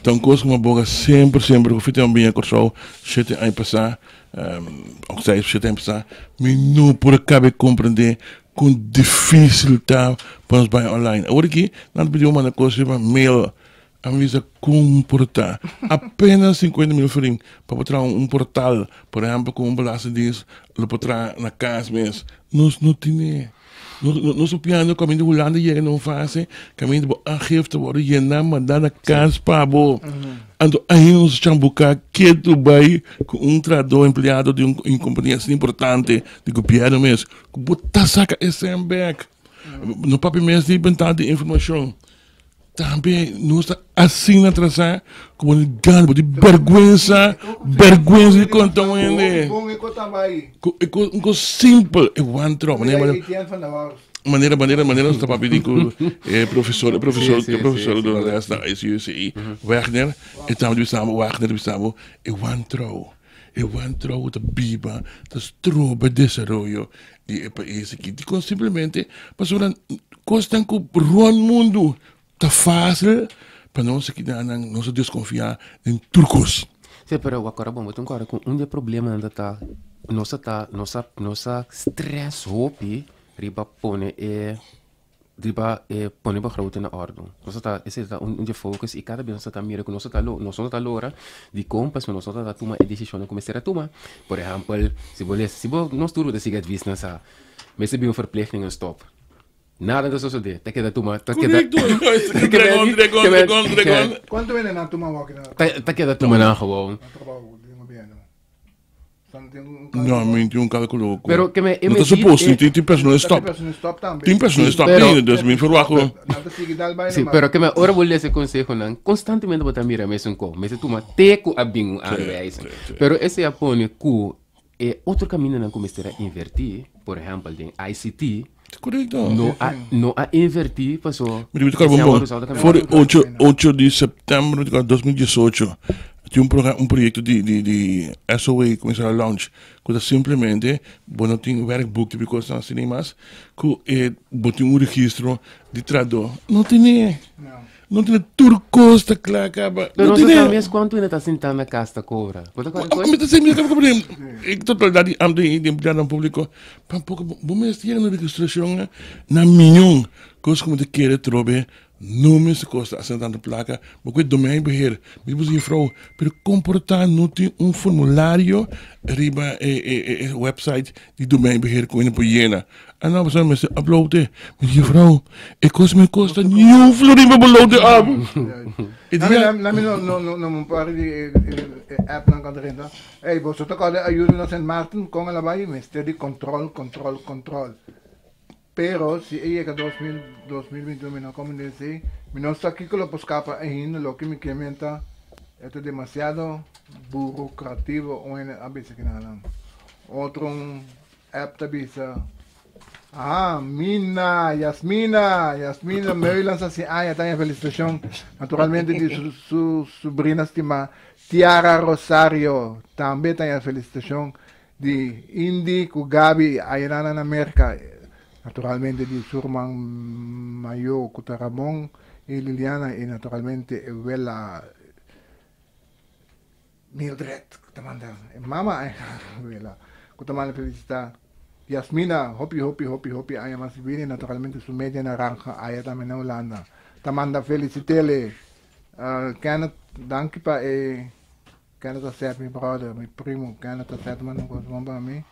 S2: Ta un kos ku mi a boga semper semper ku fita mi bini Kòrsou shete aña pasá, òf seis shete aña pasá, mi no por a kaba di komprendé kon difísil ta pa nos bai online. Awor aki nan ta pidi bo manda kos riba mail, a mi bisa kon por ta. Apenas 50.000 florin pa bo traha un portal, por ehèmpel ku un belastingdienst lo por traha na kas mes. Nos no tene. Nos ta piando kaminda Hulanda yega na un fase kaminda bo aangifte wòrdu yená mandá na kas pa bo. Anto ainda nos ta chambuká ketu bai ku un trahadó empleado di un kompania asina importante di gobièrnu mes ku bo ta saka e sèn bèk. No papia mes di bentana di informashon. Tambe nos ta asina atrasá ku bo gana bo di bèrgwensa, bèrgwensa di konta un hende. Ku e kos un kos simpel e wantrouw manera manera manera manera nos ta papia di ku e profesor e profesor e profesor a duna lès na ICUCI Wagner e tabata bisa bo Wagner ta bisa bo e wantrouw e wantrouw ta biba ta stroba desaroyo di e pais aki. Dikon simplemente pasobra kosnan ku rònt mundu ta fásil pa nos aki nan nos a deskonfiá den tur kos.
S3: Sí, pero wak ora bon, bo tin ku ora ku un di e problemanan ta ta nos a ta nos a nos a stress hopi riba pone e Riba e pone begroting na ordu. Nos ta esei ta un dje focus i kada bes nos ta mira ku nos ta lo nos no ta logra dikon pasobra nos no ta tuma e desishonnan ku mester a tuma. Por ehèmpel, si bo lesa si bo nos tur bo ta sigui advis nan sa mester bin un verplichting en stop. Nada ta sosodé, ta keda tuma ta keda
S1: Kuantu hende nan tuma wòki na
S3: ta keda tuma nan gewoon.
S2: No, mi tin un cálculo cu
S3: Pero que me
S2: no ta suposto, tin tin personal stop. Tin personal stop ainda, dus mi verwacht cu
S3: Sí, pero que me ora bo lesa e consehonan, constantemente bo ta mira mesun co. Mester tuma te cu a bin un aanwijzing. Pero esei a pone cu e otro camindanan cu mester a inverti, por ehempel den ICT,
S2: Correcto.
S3: no a no a inverti paso
S2: Mira, mi ta kòrda bon bon. For di ocho, ocho di sèptèmber mi ta kòrda 2018 tin un progra un proyekto di di di SOA kuminsá a launch ku ta simplemente bo no tin werkboek di kosnan asina i mas ku e bo tin un registro di trahadó. No tene. No tene tur kos ta kla kaba.
S3: Pero
S2: No
S3: nos
S2: tene.
S3: ta mes kuantu hende ta sintá na kas ta kobra. Bo ta kòrda kos?
S2: Mi ta sey mi ta kaba e totalidat di ambtenan i di empleadonan públiko tampoco bo mester yega na registrashon na miyon kos ku mi ta kere trobe no mester kosta asina tantu plaka bo ku e domeinbeheer mi bisa jufrou pero kon por ta no tin un formulario riba e e website di domeinbeheer ku hende por yena a no pasobra mester upload e mi di jufrou e kos mi kosta niun florin pa bo load e up e dia
S1: Nami no no no no por di e app nan kan ta renta. Ey, boso ta kòrda ayuda na Sint Maarten? Kon el a bai? Mester di kòntròl, kòntròl, kòntròl. Pero si e yega 2000, 2021 mi no komo den esei. Mi no sa kiko lo por skapa ainda. Loke mi ke menta e ta demasiado burokrativo un hende a bisa kinanan. Otro un app ta bisa, Aha, Mina, Yasmina, Yasmina Meulens hasi aña ta haña felisitashon naturalmente di su su subrina stimá Tiara Rosario tambe ta haña felisitashon di Indy ku Gaby ayanan na Merka naturalmente di su ruman mayó ku ta Ramon i Liliana i naturalmente e wela Mildred ku ta manda e mama wela ku ta manda felisitá Yasmina hopi hopi hopi hopi aña mas bini naturalmente su media naranja aya tambe na Hulanda ta manda felisitele Kenneth danki pa e. Kenneth Asset, mi brother, mi primo, Kenneth Asset manda un kos bon pa mi.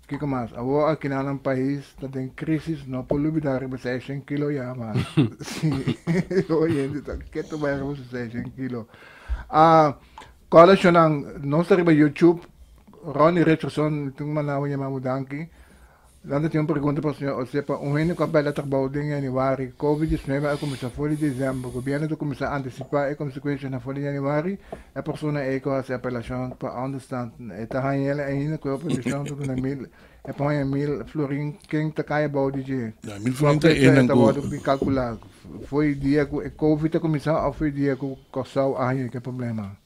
S1: Kiko mas? Awor aki na nan pais ta den crisis, no por lubida riba 600 kilo ya, ma si oyente ta keto bai riba su 600 kilo. Ah, kòrda shonnan, nos ta riba YouTube, Ronnie Richardson, mi tin manda bo yama bo danki. Nan ta tin un pregunta pa señor Osepa, un hende ku a bèlda trabou den yanüari, Covid 19 a kuminsá for di desèmber, gobièrnu ta kuminsá antisipá e konsekuenshanan for di yanüari, e persona ei ku a hasi apelashon pa ònderstand e ta haña el ainda ku e oposishon ta duna mil e por haña mil florin ken ta kai abou di dje?
S2: Ya, mil florin ta
S1: Kua fecha e
S2: enan
S1: ta
S2: ku.
S1: wòrdu kalkulá? Foi dia ku e Covid a kuminsá òf foi dia ku Kòrsou a haña ke problema?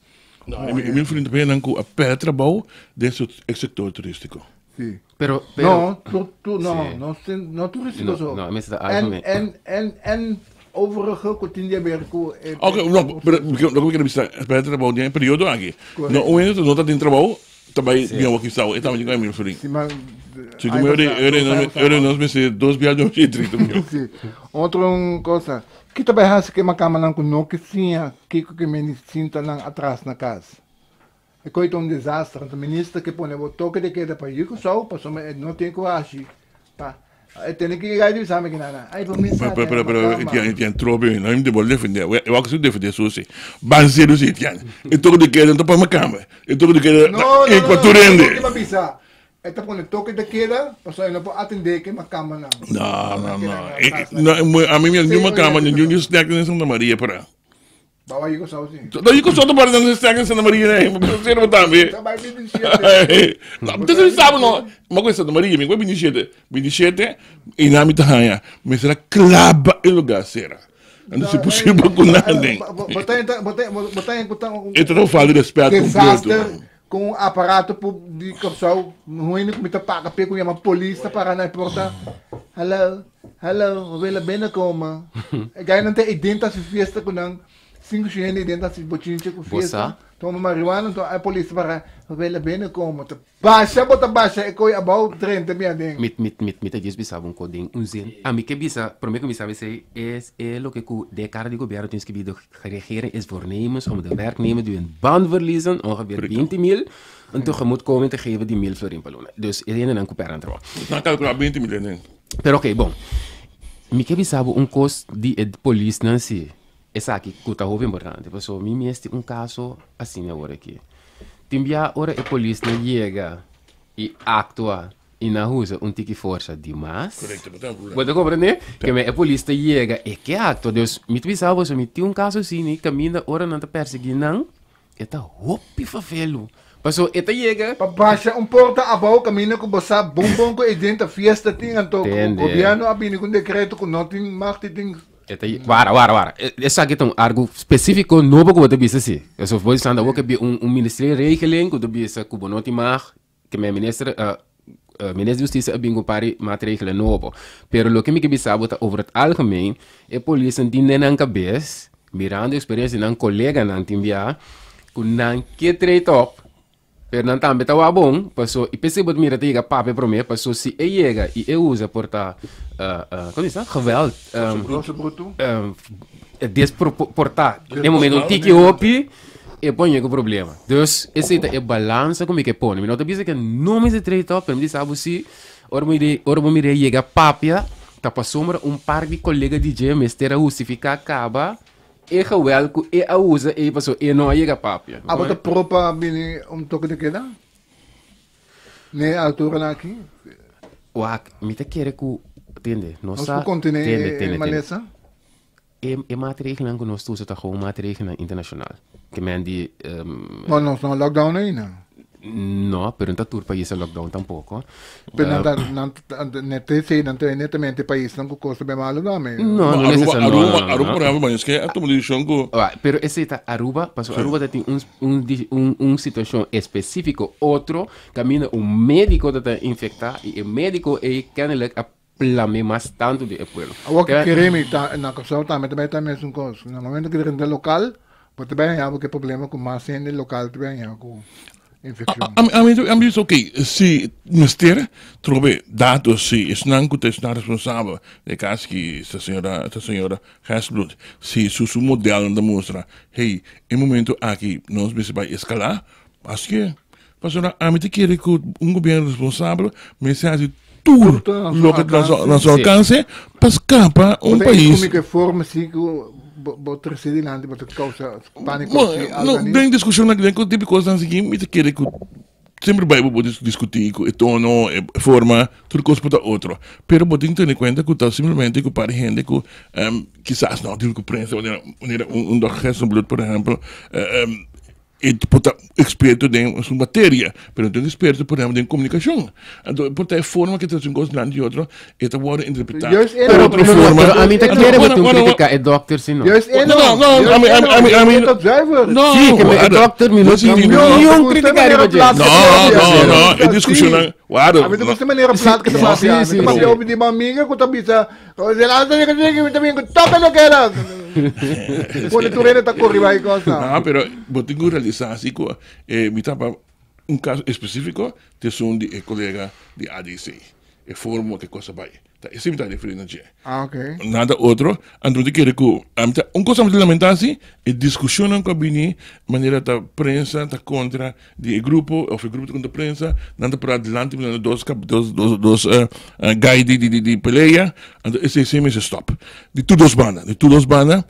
S2: No, e mil florin ta pa enan ku a pèrdè trabou den e sektor turístiko.
S1: Sí.
S3: Pero, pero.
S1: No, tu, tu, no,
S3: Sí.
S1: no, sin, no turístico
S3: No,
S1: so.
S3: no, mester ta
S1: En,
S3: algemeen.
S1: en, en, en overige ku tin di haber ku e,
S2: Ok,
S1: e
S2: no, pero lo que mi quiere bisa, espera trabou den e periodo aki.
S1: Correcto.
S2: No, un hende no ta den trabou, ta bai
S3: Sí.
S2: bien wak isao, e tambe tin ku mil florin.
S1: Si man,
S2: Si
S1: aña
S2: ku mi ore,
S1: pasá,
S2: ore
S1: dos aña
S2: nos,
S1: pasá.
S2: ore nos mester dos biaha dos mil trinta mil.
S1: Sí. Otro un cosa, ki ta bai hasi ku e makamanan ku no ke siña kiko ke meni sinta nan atras na kas? E koe ta un desaster, anto minister ke pone bo toke de keda pa yu Kòrsou pasobra e no tin ku hashi pa e tene ki yega di bisa mi kinana ay bo mester
S2: Pero pero pero
S1: kama.
S2: Etienne Etienne trobe no mi bo defende e wak su defende susi ban serio si Etienne e toke de keda no ta pa mi kama e toke de keda
S1: No no
S2: e
S1: no
S2: pa
S1: no
S2: tur hende.
S1: no ke bisa e ta pone toke de keda pasobra e no por atende ke makamanan.
S2: No no no ami mi a makama ni un snack den Santa Maria para.
S1: Bawa Yugo Sau si.
S2: No, Yugo Sau ta para nan snack na Santa Maria ne. Ma sero tambe.
S1: Ta bai 27.
S2: No, te sabe no. Ma ku Santa Maria, mi ku 27. 27 i na mi ta haña. Mi sera klaba e lugar sera. Anto si posibel ku nan den.
S1: Bota bota bota bota un
S2: E ta un falta di respet completo.
S1: Desaster ku un aparato di Kòrsou. Hende ku mi ta paga p'e ku yama polis ta para na e porta. Hallo. Hallo, we willen binnenkomen. E gainan ta ey den ta hasi fiesta ku nan, sinku shu hende ey den ta hasi bochinche ku
S3: Bo
S1: fiesta,
S3: sa?
S1: toma marihuana, enton e polis ta para, we willen binnenkomen. Ta basha bo ta basha e koe abou drenta mi aden.
S3: Mi mi mi mi ta djis bisa bo un kos den un zin. Ami ke bisa, prome ku mi sabi esei, es e loke ku den kara di gobièrnu tin skibi de regering is voornemens om de werknemer die hun baan verliezen ongeveer 20 mil een tegemoetkoming te geven di mil florin pa luna. Dus e hendenan ku pèrdè nan trabou.
S2: Nan kalkulá 20 mil den.
S3: Pero ok, bon. Mi ke bisa bo un kos di e polisnan si. Esaki ku ta hopi importante, pasobra mi mes tin un kaso asina awor aki. Tin bia ora e polisnan yega i aktua i nan usa un tiki forsa dimas.
S2: Korekto, bo ta problema.
S3: Bo ta komprende? Ke men e polis ta yega e ke aktua. Dus mi ta bisa bo, mi tin un kaso asina kaminda ora nan ta persegui nan, E ta hopi favelu. Paso e ta yega.
S1: Pa basha un porta abou kaminda ku bo sa bon bon ku e djent ta fiesta tin anto ku
S3: Tende.
S1: gobièrnu a bini ku un dekreto ku no tin mag di tin.
S3: E ta wara wara wara esaki ta un argu spesifiko nobo ku bo ta bisa si. Paso bo bisa awor ke bin un un ministerie regeling ku ta bisa ku bo no tin mag ke men minister minister di hustisia a bin ku un par di maatregelen nobo. Pero loke mi ke bisa bo ta over het algemeen e polisnan tin den nan kabes mirando eksperensia di nan koleganan tin bia ku nan ke trade op pero nan tambe ta wak bon paso i p'esei bo ta mira ta yega papia prome paso si e yega i e usa por ta komo di sa geweld
S1: Forsa brutu.
S3: desproportá den momento un tiki hopi e por yega problema. Dus esei ta e balansa ku mi ke pone. Mi no ta bisa ke no mester trade off pero mi ta bisa bo si ora mi di ora bo mira yega papia ta pasobra un par di kolega di dje mester a hustifiká kaba e geweld ku e a usa ei pasobra e no a yega papia.
S1: Abo ta pro pa bini un toke de keda? Ne alturanan aki?
S3: Wak, mi ta kere ku, tende, nos
S1: Nos
S3: sa,
S1: por kontené
S3: tende,
S1: e
S3: tende, tende.
S1: malesa?
S3: E e maatregelnan ku nos ta usa ta gewoon maatregelnan internashonal. Ke men di,
S1: No, nos no a lockdown ainda.
S3: No, pero no ta tur pais a lockdown tampoko.
S1: Pero nan ta, nan ta, net esei, nan ta netamente paisnan ku kos ta ben malu tambe.
S3: No, no
S2: Aruba,
S3: nesesar, no,
S2: Aruba,
S3: no, no,
S2: Aruba,
S3: no.
S2: por ehempel, ma es ke a tuma desishon ku.
S3: Wa, pero esei ta Aruba, pasobra Aruba ta tin un un di un un situashon espesífiko, otro kaminda un médiko ta ta infektá i e médiko ei kennelijk a plam'é mas tantu di e pueblo.
S1: Awor ku kere mi ta na Kòrsou tambe ta bai ta mesun kos. Na momento ku drenta lokal, bo ta bai haña bo ku e problema ku mas hende lokal ta bai haña ku infekshon.
S2: Ami ami ami bisa ok, si mester trobe datos si esnan ku ta esnan responsabel den e kas ki esta señora esta señora Gesbloed si su su modelnan ta mustra hey e momento aki nos mester bai eskalá. Paske, pasobra ami ta kere ku un gobierno responsabel mester hasi tur loke ta na su alkanse pa skapa un pais.
S1: Ku forma si ku bo trese dilanti bo ta kousa paniko si
S2: algo. Den diskushon den tipo kosnan así mi ta kere ku semper bai bo por diskutí ku e tono, e forma, tur kos por ta otro. Pero bo tin tene kuenta ku ta simplemente ku par di hende ku kisas no tin ku prensa manera un dòkter Gerstenbluth por ehèmpel E por ta experto den su materia, pero no ta un experto, por ejemplo, den comunicacion. Anto, e por ta e forma que ta haci un cos delante di otro, e ta wordo interpreta
S1: Juist e
S2: otro
S3: Pero,
S2: forma.
S3: pero ami ta
S2: Anto,
S3: kere
S2: bueno,
S3: bo tin
S2: bueno,
S3: critica e dokter si no.
S1: Juist e
S2: No, no, no, ami, ami, ami, ami,
S1: E ta zuiver.
S2: No,
S3: Sí, que me, e
S2: guarda,
S3: dokter mi no
S2: no
S3: tin
S2: tin-
S3: ni un
S1: Gusta
S3: critica
S1: manera
S3: riba dje.
S1: plat
S2: No,
S1: que
S2: no,
S1: papia.
S2: no, e discusionnan, guarda,
S1: A mi ta
S2: no.
S1: gusta manera plat que ta
S3: Sí,
S1: papia.
S3: sí,
S1: Mi ta
S3: sí.
S1: papia di mi amiga ku ta bisa, Toca lo que era. Pone tu rene ta corri bai cosa.
S2: No, pero bo tin ku realisa si ku eh, mi tapa un caso específico te esun di e colega di ADC. E forma ke cosa bai. Ta ese mi ta referi na dje.
S1: Ah, ok.
S2: Nada otro. Anto mi ta kere ku ami ta un cosa mi ta lamenta si e discusionnan ku a bini manera ta prensa ta kontra di e grupo of e grupo ta kontra prensa nan ta para adelante mirando dos dos dos dos guy di di di pelea anto esei si mester stop di tur dos banda di tur dos banda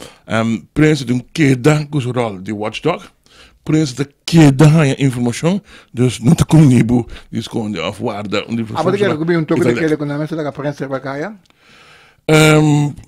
S2: prensa tin keda ku su rol di watchdog prensa ta keda haña informashon dus no ta kuni bo di skonde of warda un
S1: Abo ta kere ku bin un toke di keda ku nan mester laga prensa riba kaya?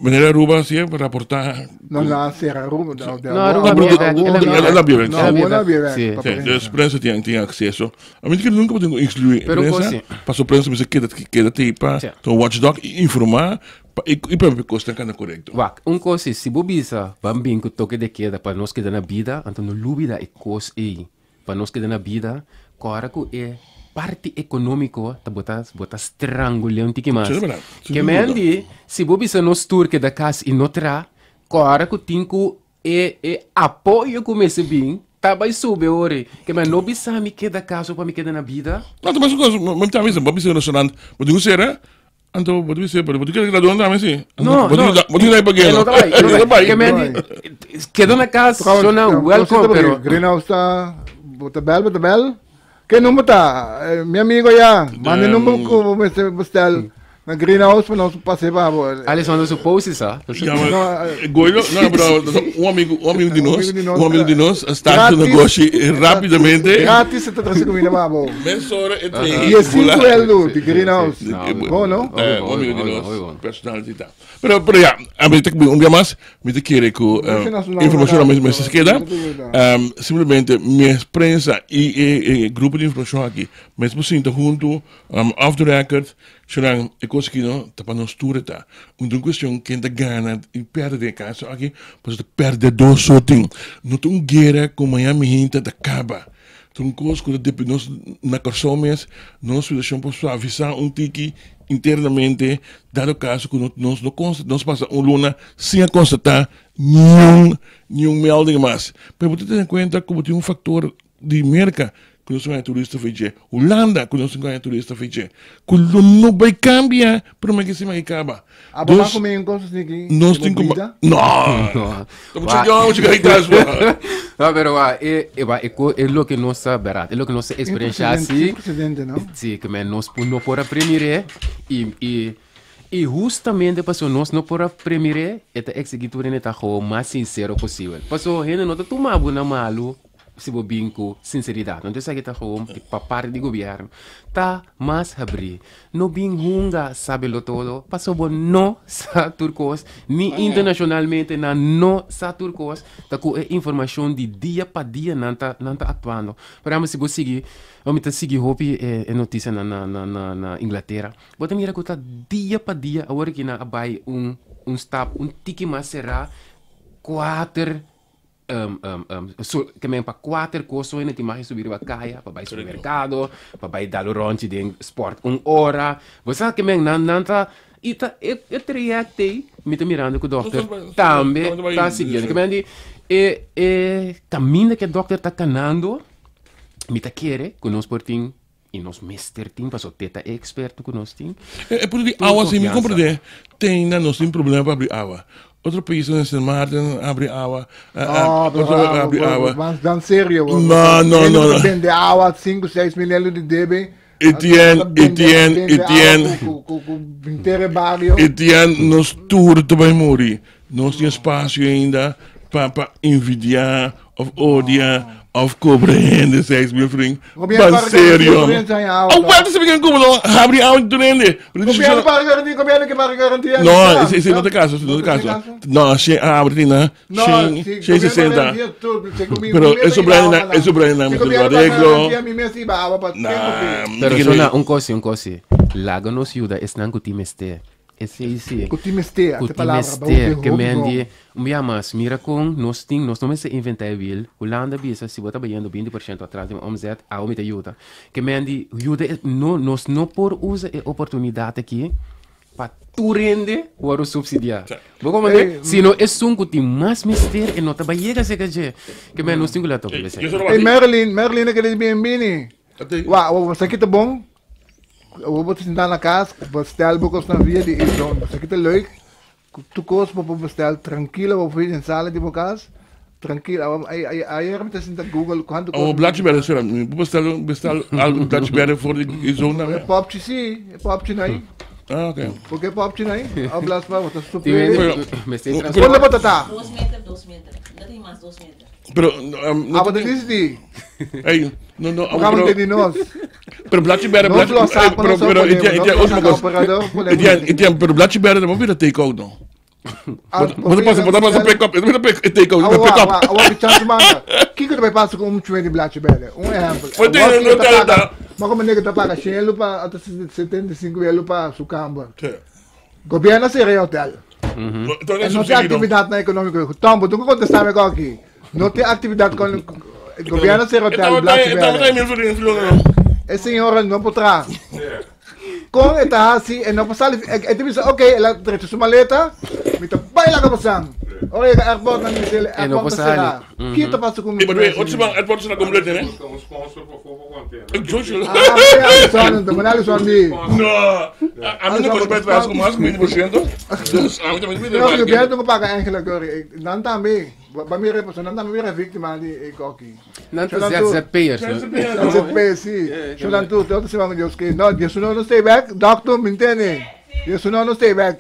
S2: Meneer Aruba si raporta.
S1: No, no, sera Aruba.
S3: No, Aruba
S2: no,
S3: no,
S1: No,
S3: Sí.
S2: Dus prensa tin tin acceso. A mi que nunca tengo excluir
S3: Pero
S2: prensa.
S3: sí.
S2: Paso prensa me queda queda te pa
S3: Sí.
S2: to watchdog y informar pa y y pa costa cana correcto.
S3: Wak, un kos si, si bo bisa, ban bin ku toke de keda pa nos keda na bida, anto no lubida e kos ei. Pa nos keda na bida, kora ku e parti ekonómiko ta bota bota strangul'é un tiki mas.
S2: Sí, verdad. Sin
S3: Ke
S2: duda.
S3: men di, si bo bisa nos tur keda kas i no tra, kora ku tin ku e e apoyo ku mester bin ta bai sube ori. Ke men no bisa mi keda kas o pa mi keda na bida.
S2: No, ta mes un kos, mi ta bisa, bo bisa restaurant, bo tin ku sera, Anto bo ta bisa pero bo ta kere graduan tambe si.
S3: No,
S2: bo
S3: no.
S2: Bo tin pa
S3: Eh, no ta bai, no ta bai. Ke men di, kedo na kas, sona welcome, pero
S1: Greenhouse ta, bo ta bel, bo ta bel. Ke number ta? Eh, mi amigo ya, manda number ku bo mester bestel na Greenhouse pa nos pase pa bo.
S3: Alessandro su post sa.
S2: Ja, maar,
S1: No,
S2: Goilo, no, pero un amigo, un amigo di
S1: Un
S2: nos,
S1: amigo di nos,
S2: un amigo di nos, start su
S1: Gratis.
S2: negoshi rapidamente.
S1: Gratis se ta trese comida pa bo.
S2: Mesora e trei.
S1: Y e cinco eldo di Greenhouse.
S3: No,
S1: Bon, no?
S2: Eh,
S3: Hopi
S2: un amigo di
S3: bon, hopi
S2: nos,
S3: bon.
S2: personality ta. Pero, pero ja, a mi te un dia mas, mi te kere ku
S1: Information nacional
S2: information
S1: na
S2: me se queda. Simplemente mi prensa y e, e grupo de information aki, mes sinta junto, off the record, Zolang e kos aki no, ta pa nos tur ta. Un ta un cuestion ken ta gana y perde den e caso aki, pasobra ta perde dos so tin. No ta un guera cu mañana mihinta ta caba. Ta un cos cu ta depende nos na Corsou mes, nos situacion por suavisa un tiki internamente, dado caso cu no nos no consta nos pasa un luna sin a constata niun niun melding mas. Pero bo ta tene cuenta cu bo tin un factor di Merca ku nos gana turista for dje, Hulanda ku nos gana turista for dje, ku lo no bai kambia prome ke siman e kaba.
S1: Abo
S2: Dus,
S1: mas ku mi un kos así
S2: nos tin ku
S1: bida?
S2: No!
S3: No.
S2: Ta mucho jong, mucho gai tas bo.
S3: No, pero wa, e, e, wa, e, ko, e loke nos sa, berat, e loke nos sa experiencia
S1: Sin
S3: si,
S1: precedente, no?
S3: si, ke men nos no por a premire, i, i, i justamente paso nos no por a premire, e ta exigi tur hende ta gewoon mas sincero posibel. Paso hende no ta tuma bo na malu, Si bo bin ku sinseridat. Anto esaki ta gewoon pa parti di gobièrnu. Ta mas habrí. No bin hunga sabelo todo, paso bo no sa tur kos, ni internashonalmente nan no sa tur kos. Ta ku e informashon di dia pa dia nan ta nan ta aktuando. Por ehèmpel si bo sigui, mi ta sigui hopi e notisianan na na na na Inglatera, bo ta mira ku ta dia pa dia awor aki nan a bai un un stap un tiki mas será, kuater So, ke men pa kuater kos hoy na tin mag subi riba kaya, pa bai supermerkado, pa bai dal un rondje den sport un ora. Bo sa ke men nan nan ta i ta e e trayect ei mi ta mirando ku dokter tambe ta siguiendo. Ke men di e e kaminda ke dokter ta kanando mi ta kere ku nos por tin I nos mester tin, pasobra te ta e experto ku nos tin.
S2: E punto di
S3: Tur
S2: awa si mi
S3: konfiansa.
S2: komprende, te ainda nos tin problema pa abri awa. Otro paisnan Sint Maarten abri awa.
S1: No,
S2: otro abri awa.
S1: Dan serio.
S2: No, no, no.
S1: no. Bende awa 5, 6 mil euro di debe.
S2: Etienne, Etienne, Etienne.
S1: Intere barrio.
S2: Etienne, nos tur ta bai muri. Nos tin espacio ainda pa envidia of odia of cobra hende 6.000 florin.
S1: Gobierno
S2: Ban
S1: para
S2: serio.
S1: garantia,
S2: Oh, wel, se begin como no, habri awa tur hende.
S1: Gobierno para garantia, gobierno que para garantia.
S2: No, ese no te caso, ese no te caso. No, si abri na,
S1: No,
S2: si,
S1: si,
S2: si 60. Pero eso Brian, eso Brian,
S1: Si
S2: me
S1: gobierno
S2: lo
S1: para
S2: arreglo.
S1: garantia, mi mes iba awa pa
S2: Nah,
S1: tempo.
S3: Pero
S2: que
S3: sona un cosi, un cosi. Laga nos ayuda, es nan ku timeste. Ese sí.
S1: Ku timeste,
S3: Ku
S1: ate palabra,
S3: timeste,
S1: ba
S3: que
S1: hopi
S3: mendi. Um dia mas, mira com nos ting, nos não se inventar wiel. Holanda bisa, se bota bayendo 20% atrás de omzet, a te ajuda. Que mendi, ajuda, no, nos no por usa e oportunidade aqui pa tu rende, o subsidiar. Vou como
S1: Ei,
S3: se não é um que tem mais mistério e não tá bayega se que que men nos ting lá toque.
S2: Yo solo
S1: Hey Marilyn, Marilyn que bem-vindo. Wa, você aqui tá bom? We moeten sentar na casa, bestel boekels na via die is dan. Você aqui tá leuk. Tu kos po bestel tranquilo, we in sala de bokas. Tranquilo. Ai ai ai er met sinta Google quanto
S2: Oh, bladje bellen, sorry. Bestel, bestel, al bladje bellen voor die zone.
S1: Popje sim, popje nee.
S2: Ah, oké.
S1: Porque popje nee. Oblas pa, wat is super.
S3: Me
S1: Quando batata?
S4: 2 meter, 2 meter. Dat is maar 2 meter.
S2: Pero, no,
S1: Ah, wat is die?
S2: Hey, no, no,
S1: Gaan we dit nos?
S2: Pero bladje bellen,
S1: Nos
S2: bladje,
S1: lo saco,
S2: pero,
S1: nos
S2: pero,
S1: ponemos,
S2: Etienne,
S1: nos
S2: Etienne,
S1: lo
S2: última
S1: saca
S2: cosa.
S1: operador, ponemos.
S2: Etienne, Etienne, pero bladje bellen, dan moet je dat take-out dan. Wat passa, wat passa pick up, wat pick take out, pick up.
S1: Awa, chance manga. Kiko te passa com um chue de bladje bellen. Um exemplo.
S2: Wat doe je nou daar?
S1: Maar como nega tá paga 100 pa, até 75 euro pa su camba. Governo seria hotel.
S2: Então é
S1: Não tem
S2: subsídio.
S1: atividade na econômica. Tombo, tu contestar me aqui. Não tem atividade com governo seria hotel, bladje
S2: Então,
S1: bellen.
S2: então, então,
S1: E senhora não potrà. Com esta assim, e não passar, e te diz, ok, ela trece sua maleta, me tá baila que passando. Ora, a airport na misele,
S3: E não
S1: airport
S3: passa
S1: será.
S3: ali.
S1: Que tá passando com
S2: Hey, maar weet, wat is het wordt ze compleet, hè?
S5: Um sponsor para fogo
S2: Ik Joshua.
S1: Ah, é, Alisson, então, Alisson ali.
S2: No, a mim não pode mais com mais 20%. Dus a mim também
S1: Não, o governo não paga eigenlijk, hoor. Dan também. Ba mi repo, dan também é vítima de coqui.
S3: Não ZZP'ers.
S1: Dat is PSC. Zolang toe, dat is wat ik que No, Jesus no stay back. Doctor, me entende? Jesus no stay back.